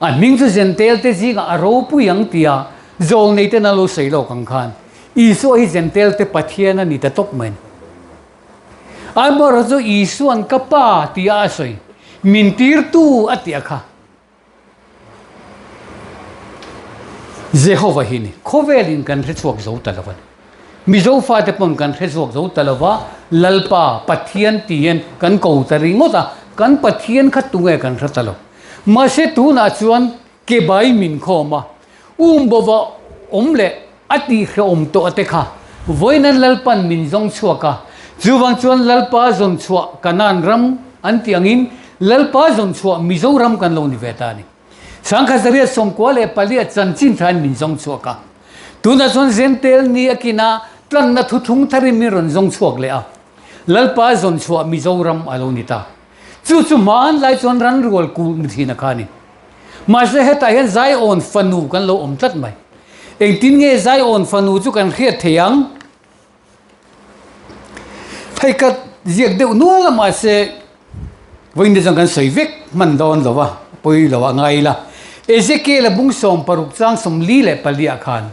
a hming chu Jentail te zingah a ropui ang tia zawlnei ten a lo sawi lawk ang khan Isua hi Jentail te Pathian a ni ta tawp mai a ni. Amaherawhchu chu Isua'n ka Pa tia a sawi, min tirtu a tih a kha. Jehova hi ni, khawvelin kan hre chhuak zo ta lo a ni. Mizo fate pawn kan hre chhuak zo ta lo va, Lalpa, Pathian ti hian kan ko ta ringawt a, kan Pathian kha tunge kan hre ta lo. Mahse tunah chuan Ke bai min khawm a, um bova awm leh a tih hrehawm tawh a te kha vawiin Lalpan min zawng chhuak a, chuvang chuan Lalpa zawn chhuah Kanaan ram an tih angin Lalpa zawn chhuah Mizoram kan lo ni ve ta a ni. Sangkhat 1894 a chanchin thain min zawng chhuak a, tunah chuan Zentel ni a kina tlanna thuthlung tharin min rawn zawng chhuak leh a, Lalpa zawn chhuah Mizoram a lo ni ta. Chu chu hmanlai chuan ranrual kulh ni thin a kha a ni. Mahse hetah hian Zion fanu kan lo awm tlat mai. Engtin nge Zion fanu chu kan hriat thei ang? Hei ka ziak deuh nual a mahse vawiin chuan kan sawi vek hman dawn lo a, pawi lo a ngai ila. Ezekiel-a bung 60 chang 44 ah khan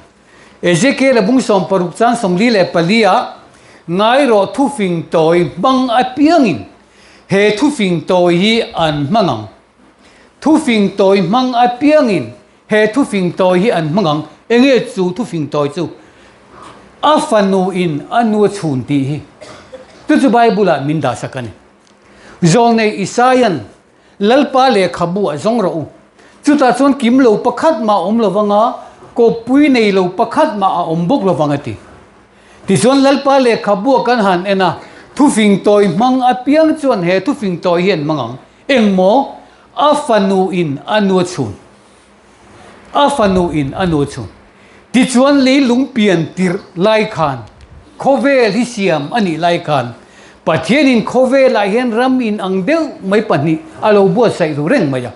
Ezekiel-a bung 60 chang 44 ah ngai rawh thufing tawi hmang apiangin he thufing tawi hi an hmang ang. Thufing tawi hmang apiangin he thufing tawi hi an hmang ang. Enge chu thufing tawi chu? A fanu in a nu a chhun tih hi. Chu chu Bible ah min dahsak a ni. Zawlnei Isaia'n Lalpa lehkhabu ah zawng rawh u. Chutah chuan kim lo pakhat mah a awm lo vang a, kawppui nei lo pakhat mah a awm bawk lo vang a ti. Tichuan Lalpa lehkhabu ah kan han en a, thufing tawi hmang apiang chuan he thufing tawi hi an hmang ang. Engmaw? A fanu in a nu a chhun. A fanu in a nu a chhun. Tichuan leilung pian tirh lai khan, khawvel hi siam a nih lai khan, Pathianin khawvelah hian ram in ang deuh mai pahnih a lo buatsaih ru reng mai a.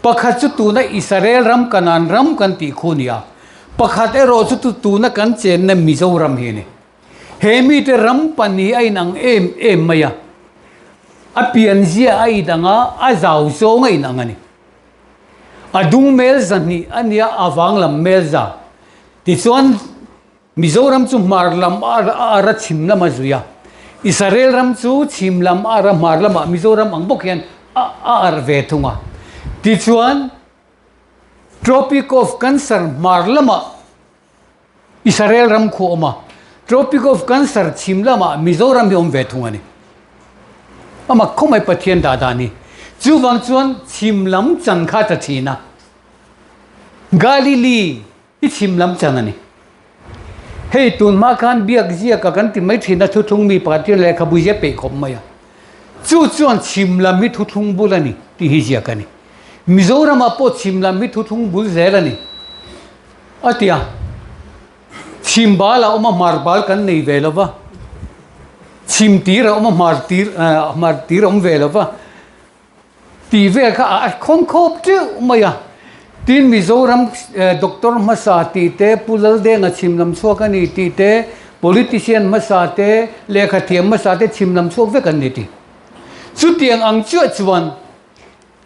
Pakhat chu tuna Israel ram Kanaan ram kan tih khu nia, pakhat erawh chu chu tuna kan chenna Mizoram hi a ni. He mite ram pahnih a inang em em mai a, a pianzia a inang a, a zau zawng a inang a ni. A dung mel zahnih a nia, a vang lam mel za. Tichuan, Mizoram chu hmar lam a ara chhim lam a zui a, Israel ram chu chhim lam a ara hmar lamah Mizoram ang bawk hian a ar ve thung a. Tichuan, Tropic of Cancer hmar lamah Israel ram khu awm a, Tropic of Cancer chhim lamah Mizoram hi awm ve thung a ni. Amah khaw mai Pathian dah dan hi. Chuvang chuan chhim lam chan kha ta thin a. Galilee hi chhim lam chan a ni. Hei tun hma khan biak ziaka kan ti mai thin a thuthlung mi pakhat hian lehkhabu zia peih khawp mai a. Chu chuan chhim lam hi thuthlung bul a ni tih hi ziak a ni. Mizoramah pawh chhim lam hi thuthlung bul zel a ni. A ti a, chhim bal a awm a, hmar bal kan nei ve lo va, chhim tir a awm a, hmar tir hmar tir a awm ve lo va, tih vel kha a khawn khawp teuh mai a. Tin, Mizoram doctor hmasa tih te, Pu Laldenga chhim lam chhuak a ni tih te, politician hmasa te, lehkha thiam hmasa te chhim lam chhuak vek an ni ti. Chutiang ang chiah chuan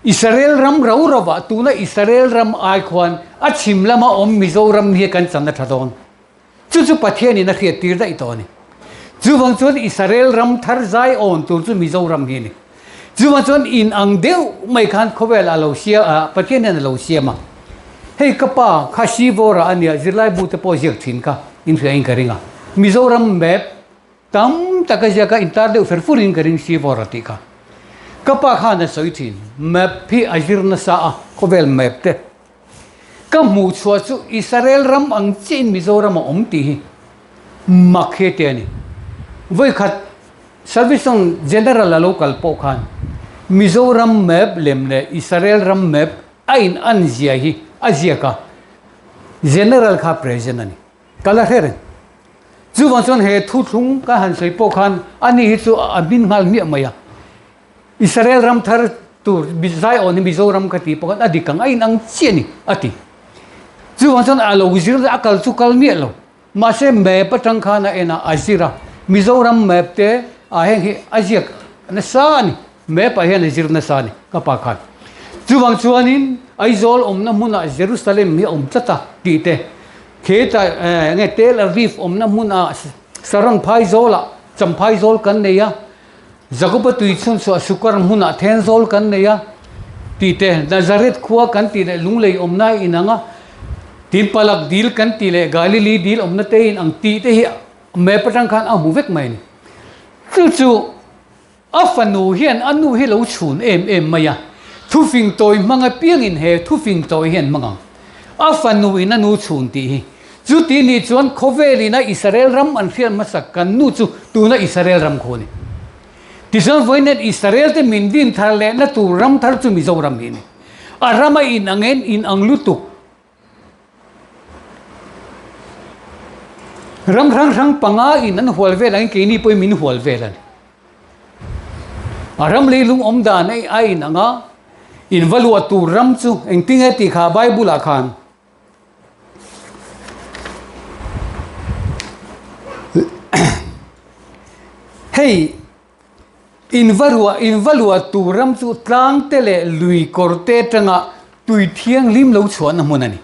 Israel ram rau rovah tuna Israel ram ai khuan a chhim lama awm Mizoram hi kan chan a tha dawn. Chu chu Pathianin a hriat tir daih tawh a ni. Chuvang chuan Israel ram thar zai awn tur chu Mizoram hi a ni. Chuvang chuan in ang deuh mai khan khawvel a lo siam a, Pathian hian a lo siam a. Hei ka pa kha Sivawra a nia, zirlaibu te pawh ziak thin kha in hria in ka ring a. Mizoram map Tam tak a ziak a, intar deuh fer fur in ka ring si vawr a tih kha. Ka pa khan a sawi thin, map hi a zir nasa a, khawvel map te. Ka hmuh chhuah chu Israel ram ang chiah in Mizoram a awm tih hi mak hi te a ni. Vawikhat Service-on General a lo kal pawh khan Mizoram map lem leh Israel ram map a in an zia hi a ziak a, General kha present a ni. Ka la hre reng. Chuvang chuan he thuthlung ka han sawi pawh khan ani hi chu a hmin nghal hmiah mai a. Israel ram thar tur Zion hi Mizoram ka tih pawh khan a dik ang, a inang chiah a ni, a ti. Chuvang chuan a lo zir a kal chu kal miah lo. Mahse map atang khan a en a, a zir a. Mizoram map te ah heng hi a ziak nasa a ni. Map ah hian a zir nasa a ni ka pa khan. Chuvang chuanin Aizawl awmna hmunah Jerusalem hi a awm tlat a tih te, kheta enge Tel Aviv awmna hmunah Saron Phaizawlah Champhaizâwl kan nei a, Jakoba tui chhun chhuah Sukar hmunah Thenzâwl kan nei a tih te, Nazareth khua kan tih leh Lunglei awmna a inang a, tin Palak dil kan tih leh Galili dil awmna te a inang tih te hi map atang khan a hmu vek mai a ni. Chu chu. A fanu hian a nu hi lo chhun em em mai a, thufing tawi hmang apiangin he thufing tawi hi an hmang ang. A fanu in a nu chhun tih hi. Chuti nih chuan khawvel ina Israel ram an hriat hmasak kan nu chu tuna Israel ram khu a ni. Tichuan vawiin Israel te min din thar lehna tur ram thar chu Mizoram hi a ni. A ram a inang en inang lutuk. Ram hrang hrang panga in an hual vel angin keini pawhin min hual vel a ni. A ram leilung awm dan a in ang a, in va luah tur ram chu engtinge tih kha Bible ah khan hei In va ruah, in va luah tur ram chu tlang te leh lui kawr te atanga tui thianghlim lo chhuahna hmun a ni.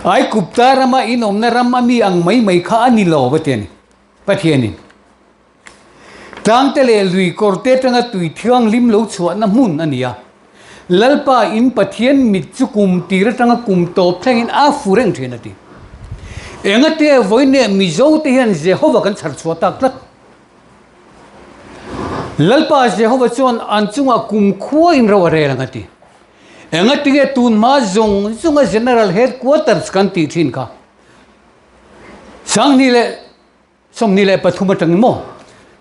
Aikupta rama in awmna ram a mi ang mai mai kha a ni lo va ti a ni Pathianin. Tlang te leh lui kawr te atanga tui thianghlim lo chhuahna hmun a ni a. Lalpa in Pathian mit chu kum tir atanga kum tawp thlengin a fu reng thin a ti. Engate vawiin Mizo te hian Jehova kan chhar chhuah tak tlat. Lalpa Jehova chuan an chungah kumkhua in ro a rel ang a ti. Engatinge tun hma zawng zawnga General Headquarters kan tih thin kha? 2023 atangin maw?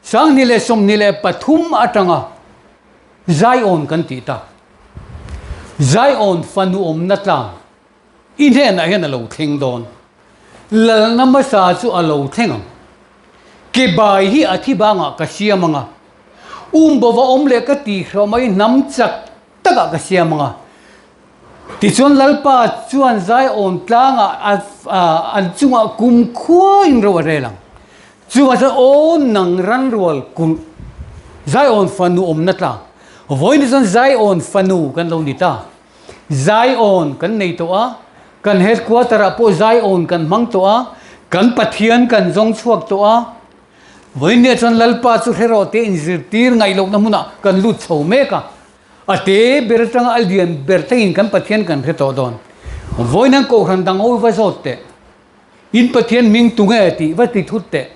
2023 atanga Zion kan tih ta. Zion fanu awmna tlang. I hnenah hian a lo thleng dawn. Lalna hmasa chu a lo thleng ang. Ke bai hi a thi bangah ka siam ang a, Umbova awm leh ka tih hrawh mai hnam chak takah ka siam ang a. Tichuan Lalpa chuan Zion tlangah an chungah kumkhua in ro a rel ang. Chuvang chuan aw nang ranrual kulh Zion fanu awmna tlang. Vawiin chuan Zion fanu kan lo ni ta. Zion kan nei tawh a, kan headquarter ah pawh Zion kan hmang tawh a, kan Pathian kan zawng chhuak tawh a, vawiin chuan Lalpa chu hre rawh tih inzirtir ngaih lohna hmunah kan lut chho mek a, a te ber atanga a lian ber thlengin kan Pathian kan hre tawh dawn. Vawiin an kohhran dang ho va zawt teh, in Pathian hming tunge tih va ti thut teh,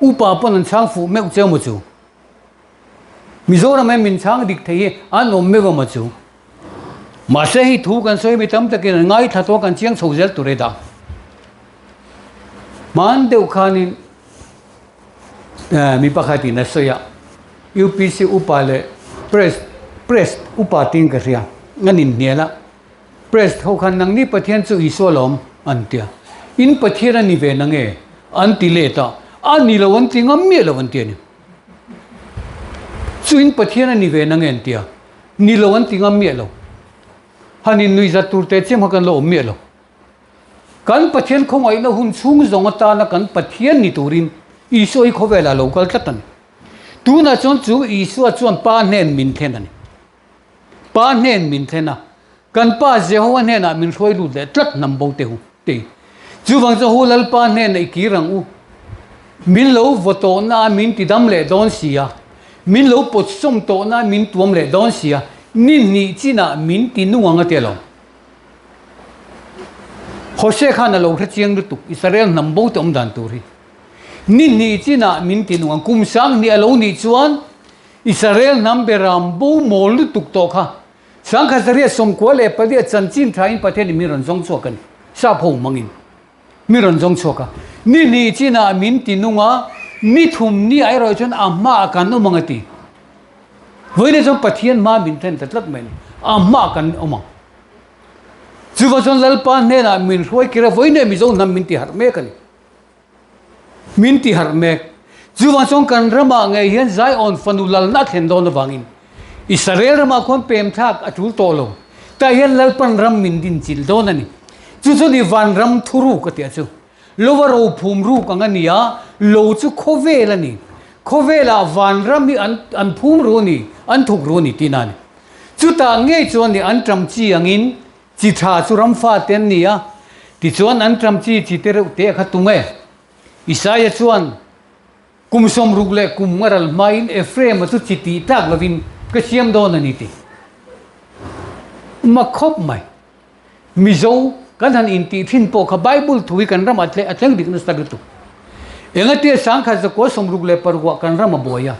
upa pawn an chhang fuh meuh cheu maw chu? Mizoram hian min chhang dik thei hi an awm meuh a maw chu? Mahse hei thu kan sawi mi tam takin an ngaithla tawh a kan chiang chho zel tur e dah. Hman deuh khanin mi pakhatin a sawi a, UPC upa leh Press Press upa tiin ka hria, an inhnial a, Press ho khan nangni Pathian chu Isua lawm an ti a, in Pathian a ni ve na nge? an ti let a, a ni lo an ti ngam miah lo an ti a ni. Chu in Pathian a ni ve na nge an ti a, ni lo an ti ngam miah lo. Han in nuih zat tur teh chiam kha kan lo awm miah lo. Kan Pathian khawngaihna hun chhung zawng atana kan Pathian ni turin Isua hi khawvelah a lo kal tlat a ni. Tunah chuan chu Isua chuan Pa hnen min thlen a ni. Pa hnen min thlen a, kan Pa Jehovah hnenah min hruai lut leh tlat hnam bo teh u, ti. Chuvang chu hu Lalpa hnenah i kir ang u. Min lo vaw tawhna a min tidam leh dawn si a, min lo pawt sawm tawhna a min tuam leh dawn si a, ni hnih chinah min ti nung ang a ti alawm. Hosea khan a lo hre chiang lutuk Israel hnam bo te awm dan tur hi. Ni hnih chinah min ti nung ang, kum 2000 a lo nih chuan Israel hnam beram bo mawl lutuk tawh kha Sangkhat 94 a chanchin thain Pathianin min rawn zawng chhuak a ni. Sap ho hmangin min rawn zawng chhuak a. Ni hnih chinah min ti nung a, ni thum ni ah erawh chuan a hmaah kan awm ang a ti. Vawiin chuan Pathian hma min thlen ta tlat mai a ni. A hmaah kan awm ang. Chuvang chuan Lalpa hnenah min hruai kir a, vawiin Mizo hnam min ti harh mek a ni. Min ti harh mek. Chuvang chuan kan ramah ngei hian Zion fanu lalna a thlen dawn avangin. Israel ramah khuan pem thlak a tul tawh lo. Tah hian Lalpan ram min din chilh dawn a ni. Chu chu ni vanram thuruk a tih a chu. Lova rophum ruk ang a ni a, lo chu khawvel a ni. Khawvelah vanram hi an an phum ru a ni, an thuk ru a ni tihna a ni. Chutah ngei chuan ni an ṭam chi angin chi ṭha chu ramfa te an ni a, tichuan an ṭam chi chi te reuh te a kha tung e. Isaia chuan kum 60 leh kum nga ral hmain Ephraim-a chu chi tih tlak lovin ka siam dawn a ni ti. Mak khawp mai. Mizo kan han intih thin pawh kha Bible thu hi kan ramah a thleng dik nasa lutuk. Engatia sangkhat zakua 66 ah kan ram a buai a,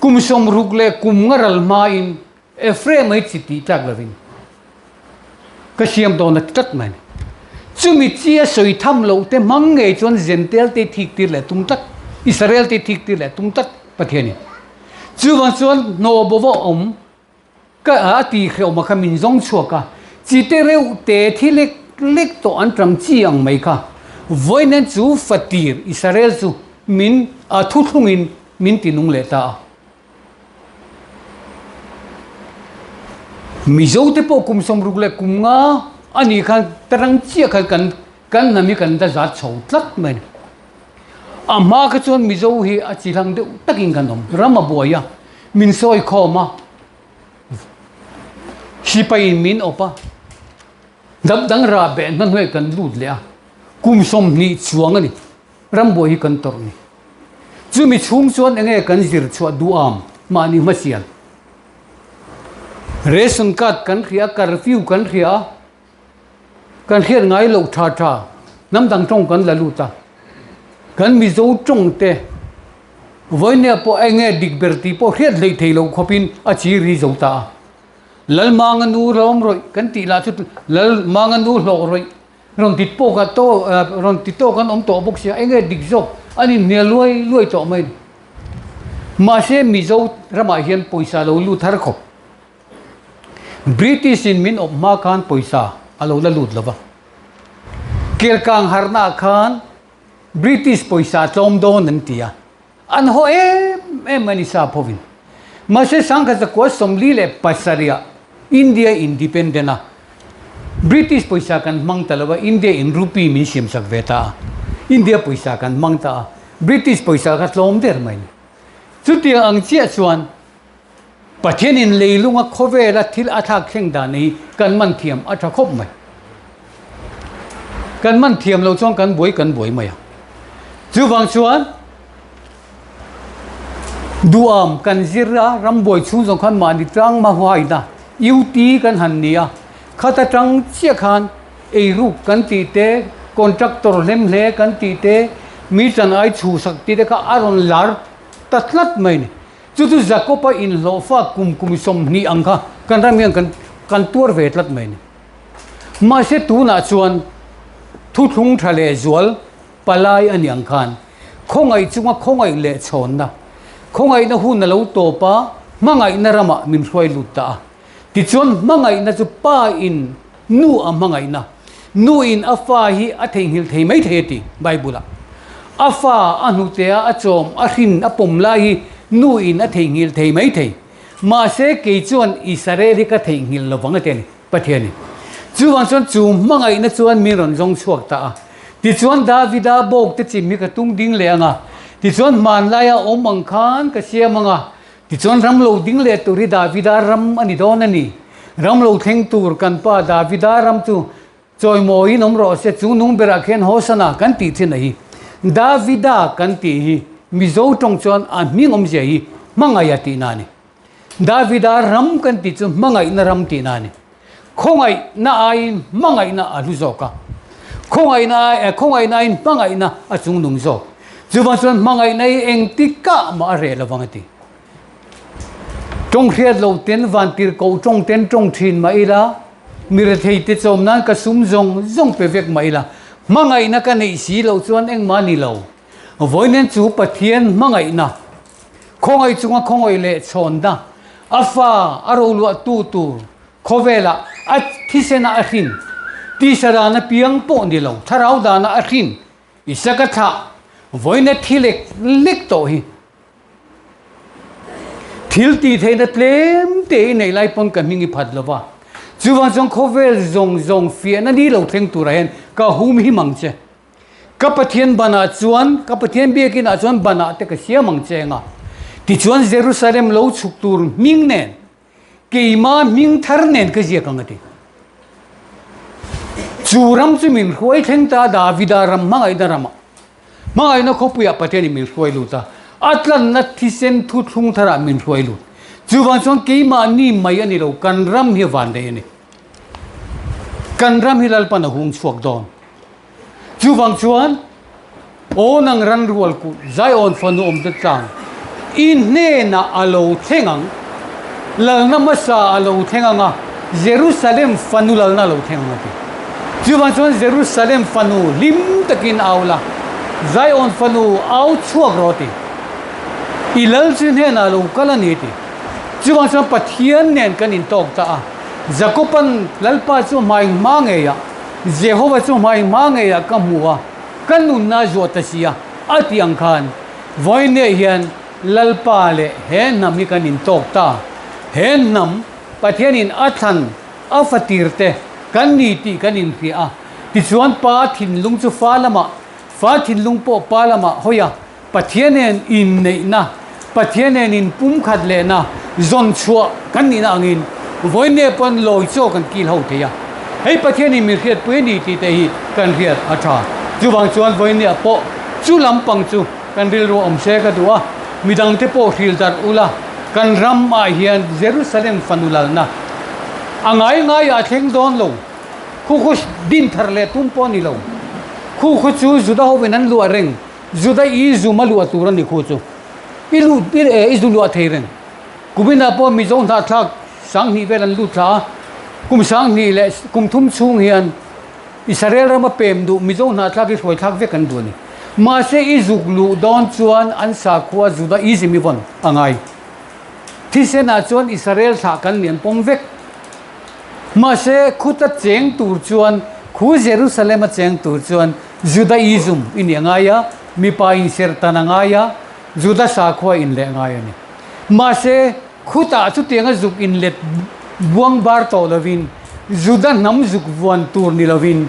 kum 60 leh kum nga ral hmain Ephraim hi chi tih tlak lovin ka siam dawn a ti tlat mai a ni. Chumi chi a sawi tham loh te hmang ngei chuan Jentail te thik tir leh tum tlat, Israel te thik tir leh tum tlat Pathianin. Chuvang chuan hnawh bo va awm Ka a ti hrehawm a kha min zawng chhuak a, chi te reuh te thi lek lek tawh an ṭang chi ang mai kha. Vawiin chu fatir Israel chu min a thuthlungin min ti nung leh ta a. Mizo te pawh kum 60 leh kum nga a nih khan tarang chiah khan kan kan hnam hi kan la zat chho tlat mai a ni. A hma kha chuan Mizo hi a chi hlang deuh takin kan awm. Ram a buai a, min sawi khawm a, sipaiin min awp a, dam dang rah beh hna hnuaiah kan lut leh a, kum 20 chuang a ni ram buai hi kan tawrh ni. Chumi chhung chuan enge kan zir chhuah duham mahni hmasial. Ration card kan hria a, curfew kan hria a, Kan hriat ngai loh tha tha hnam dang tawng kan la lut a, kan Mizo tawng te vawinia pawh eng nge dik ber tih pawh hriat hleih thei loh khawpin a chi ri zo ta a. Lalmanga nu rawm rawih kan tih lah chu Lalmanga nu hlawh rawih rawn ti pawk a to rawn ti tawk an awm tawh bawk sia eng nge dik zawk an inhnial luai luai tawh mai a ni. Mahse Mizo ramah hian pawisa lo lut har khawp. British in min awp hma khan pawisa a lo la lut lova. Kelkang harna ah khan British pawisa tlawm dawn an ti a, an haw em em a ni sa phovin. Mahse sangkhat zakua 47 ah India independent a, British pawisa kan hmang ta lova, India in rupee min siam sak ve ta a, India pawisa kan hmang ta a, British pawisa kha tlawm der mai a ni. Chutiang ang chiah chuan Pathianin leilunga khawvela thil a thlak thleng dan hi kan man thiam a tha khawp mai. Kan man thiam lo chuan kan buai kan buai mai a. Chuvang chuan duam kan zir a, rambuai chhung zawng khan mahni tlang mahuaina UT kan han ni a, khata tang chiah khan eiruk kan tih te, contractor hlem hle kan tih te, mi tan ai chhuhsak tih te kha a rawn lar ta tlat mai a ni. Chu chu Jakob-a inhlawhfa kum kum 20 ang kha kan ram hian kan kan tuar ve tlat mai a ni. Mahse tunah chuan thuthlung tha leh zual palai a ni ang khan khawngaih chunga khawngaih leh chhawnna, khawngaihna hun a lo tawp a, hmangaihna ramah min hruai lut ta a. Tichuan hmangaihna chu pa in Nu a hmangaihna. Nu in a fa hi a theihnghilh thei mai thei a ti Bible ah. A fa a hnutea a chawm, a hrin, a pawm lai hi nu in a theihnghilh thei mai thei. Mahse kei chuan Israel hi ka theihnghilh lovang a ti a ni Pathian in. Chuvang chuan chu hmangaihna chuan min rawn zawng chhuak ta a. Tichuan Davida bawk te chim hi ka tung ding leh ang a. Tichuan hmanlaia awm ang khan ka siam ang a. Tichuan ram lo ding leh tur hi Davida ram a ni dawn a ni. Ram lo thleng tur kan pa Davida ram chu chawimawiin awm rawh se, chung nung berah khian Hosana kan tih thin a hi. Davida kan tih hi Mizo tawng chuan a hming awmzia hi hmangaih a tihna a ni. Davida ram kan tih chu hmangaihna ram tihna a ni. Khawngaihna aiin hmangaihna a hlu zawk a, khawngaihna ai khawngaihna aiin hmangaihna a chungnung zawk. Chuvang chuan hmangaihna hi engtikah mah a reh lovang a ti. Tawng hriat lo ten vantir koh tawng ten tawng thin mah ila, mi rethei te chawm nan ka sum zawng zawng pe vek mah ila, hmangaihna ka neih si loh chuan engmah a ni lo. Vawiin chu Pathian hmangaihna, khawngaih chunga khawngaih leh chhawnna, a fa a roluahtu tur khawvelah a thisena a hrin, tisa dana piang pawh ni lo, thlarau dana a hrin, Isaka thlah vawiina thi lek lek tawh hi. Thil tih theihna tlem te i neih lai pawn ka hming i phat lo va. Chuvang chuan khawvel zawng zawng fiahna ni lo thleng turah hian ka hum him ang che. Ka Pathian banah chuan, ka Pathian biakinah chuan banah te ka siam ang che anga. Tichuan Jerusalem lo chhuk tur hming nen, keima hming thar nen ka ziak ang a ti. Chu ram chu min hruai thleng ta Davida ram hmangaihna ramah. Hmangaihna khawpuiah Pathianin min hruai lut a, a tlanna thisen thuthlung tharah min hruai lut. Chuvang chuan keimahni mai a ni lo, kan ram hi van daih a ni. Kan ram hi Lalpan a hung chhuak dawn. Chuvang chuan Aw nang ran rual kulh Zion fanu awmte tlang i hnenah a lo thleng ang, lalna hmasa a lo thleng ang a, Jerusalem fanu lalna a lo thleng ang a ti. Chuvang chuan Jerusalem fanu hlim takin au la, Zion fanu au chhuak rawh a ti. I lal chu hnenah a lo kal a ni a ti. Chuvang chuan Pathian nen kan intawk ta a, Jakoban Lalpa chu hmai hma ngeiah, Jehova chu hmai hma ngeiah ka hmu a, ka nunna a zuah ta si a, a ti ang khan vawiineh hian Lalpa leh he hnam hi kan intawk ta. He hnam Pathianin a thlan a fatir te kan ni tih kan inhria a, tichuan Pa thinlung chu fa lamah, fa thinlung pawh Pa lamah hawi a, Pathian nen inneihna, Pathian nen inpumkhat lehna zawn chhuah kan nihna angin vawiinne pawn lawi chaw kan kil ho thei a. Hei Pathianin min hriatpui a ni tih te hi kan hriat a tha. Chuvang chuan vawiinneah pawh chu lampang chu kan rilru awm se ka duh a, midangte pawh hril darh ula, kan ramah hian Jerusalem fanu lalna a ngai ngaiah a thleng dawn lo. Khu khu din thar leh tum pawh a ni lo. Khu khu chu Juda hovin an luah reng. Juda i zum a luah tur a ni khu chu. I lut i e i zu luah thei reng. Kuminah pawh Mizo hnahthlak 2000 vel an lut thla a, kum 2000 leh kum thum chhung hian Israel rama pem duh Mizo hnahthlak hi hruai thlak vek an duh a ni. Mahse i zuk luh dawn chuan an sakhua Judaism i vawn a ngai. Thisenah chuan Israel thlah kan lian pawm vek. Mahse khuta cheng tur chuan, khu Jerusalem a cheng tur chuan Judaism i nih a ngai a, mipa inserh tan a ngai a, Juda sakhua inleh a ngai a ni. Mahse, khutah chutianga zuk inlet buang bar tawh lovin, Juda hnam zuk vuan tur ni lovin,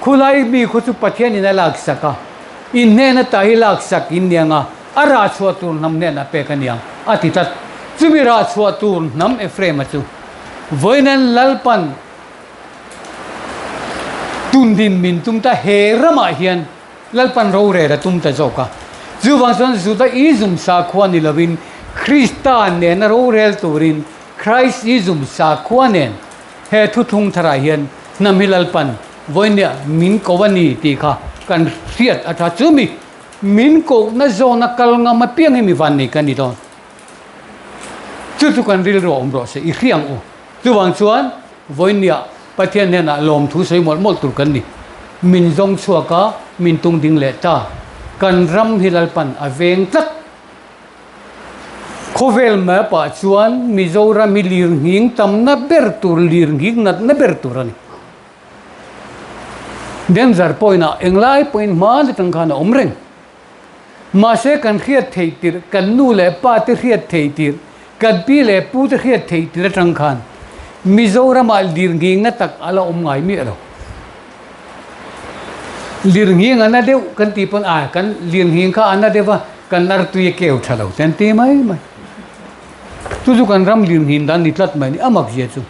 khulai mi khu chu Pathianin a laksak a, in hnen ata hi laksak in ni ang a, a rah chhuah tur hnam hnenah pek a ni ang, a ti tlat. Chumi rah chhuah tur hnam Ephraim-a chu vawiin Lalpan Tundin min tum ta he ramah hian Lalpan rorel a tum ta zawk a. Chuvang chuan Judaism sakhua ni lovin Krista nena rorel turin Christism sakhua nen he thuthlung tharah hian hnam hi Lalpan vawinia min ko a ni tih kha kan hriat a tha. Chumi min kohna zawna kal ngam apiang hi mi vannei kan ni dawn. Chu chu kan rilru a awm rawh se, i hria ang u. Chuvang chuan vawinia Pathian hnenah lawmthu sawi mawlh mawlh tur kan ni. Min zawng chhuak a, min tung ding leh ta. Kan ram hi Lalpan a veng tlat. Khawvel map ah chuan Mizoram hi lirnghing tamna ber tur, lirnghing natna ber tur a ni. Danger point ah englai pawhin hma atang khan a awm reng. Mahse kan hriat theih tirh, kan nu leh pa te hriat theih tirh, kan pi leh pu te hriat theih tirh atang khan Mizoramah lirnghingna tak a la awm ngai miah lo. Lirnghing a na deuh kan tih pawn a kan lirnghing kha a na deuh a, kan artui a keu tha lo te an ti mai mai. Chu chu kan ram lirnghin dan ni tlat mai a ni, a mak zia chu.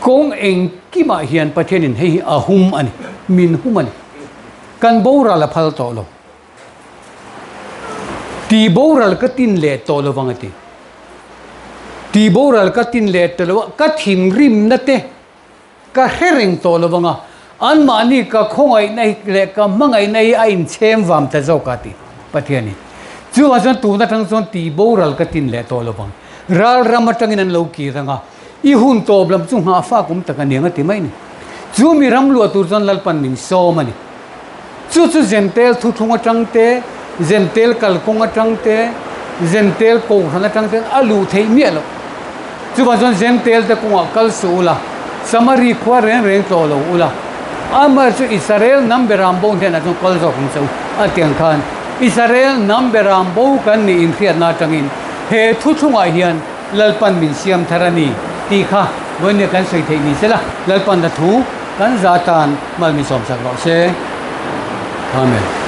Kawng engkimah hian Pathianin hei hi a hum a ni, min hum a ni. Kan boral a phal tawh lo. Ti boral ka tin leh tawh lo vang a ti. Ti boral ka tin leh tawh lo a, ka thinrimna te ka hre reng tawh lo vang a, anmahni ka khawngaihna hi leh ka hmangaihna hi a inchhem vam ta zawk a ti Pathianin. Chuvang chuan tun atang chuan ti boral ka tin leh tawh lo vang. Ral ram atangin an lo kir ang a. I hun tawp lam chu nghah fak awm tak a ni ang a ti mai a ni. Chu mi ram luah tur chuan Lalpan min sawm a ni. Chu chu Zentel thuthlung atang te, Zentel kalkawng atang te, Zentel kohhran atang ten a luh theih miah loh. Chuvang chuan Zentel te kawngah kal suh ula, Samari khua reng reng tlawh lo ula, amaherawhchu chu Israel hnam beram bo hnenah chuan kal zawk ang che u a ti ang khan Israel hnam beram bo kan nih inhriatna atangin. He thuthlungah hian Lalpan min siam thar a ni tih kha vawinia kan sawi theih ni sela, Lalpan a thu kan za tan mal min sawmsak rawh se. Amen.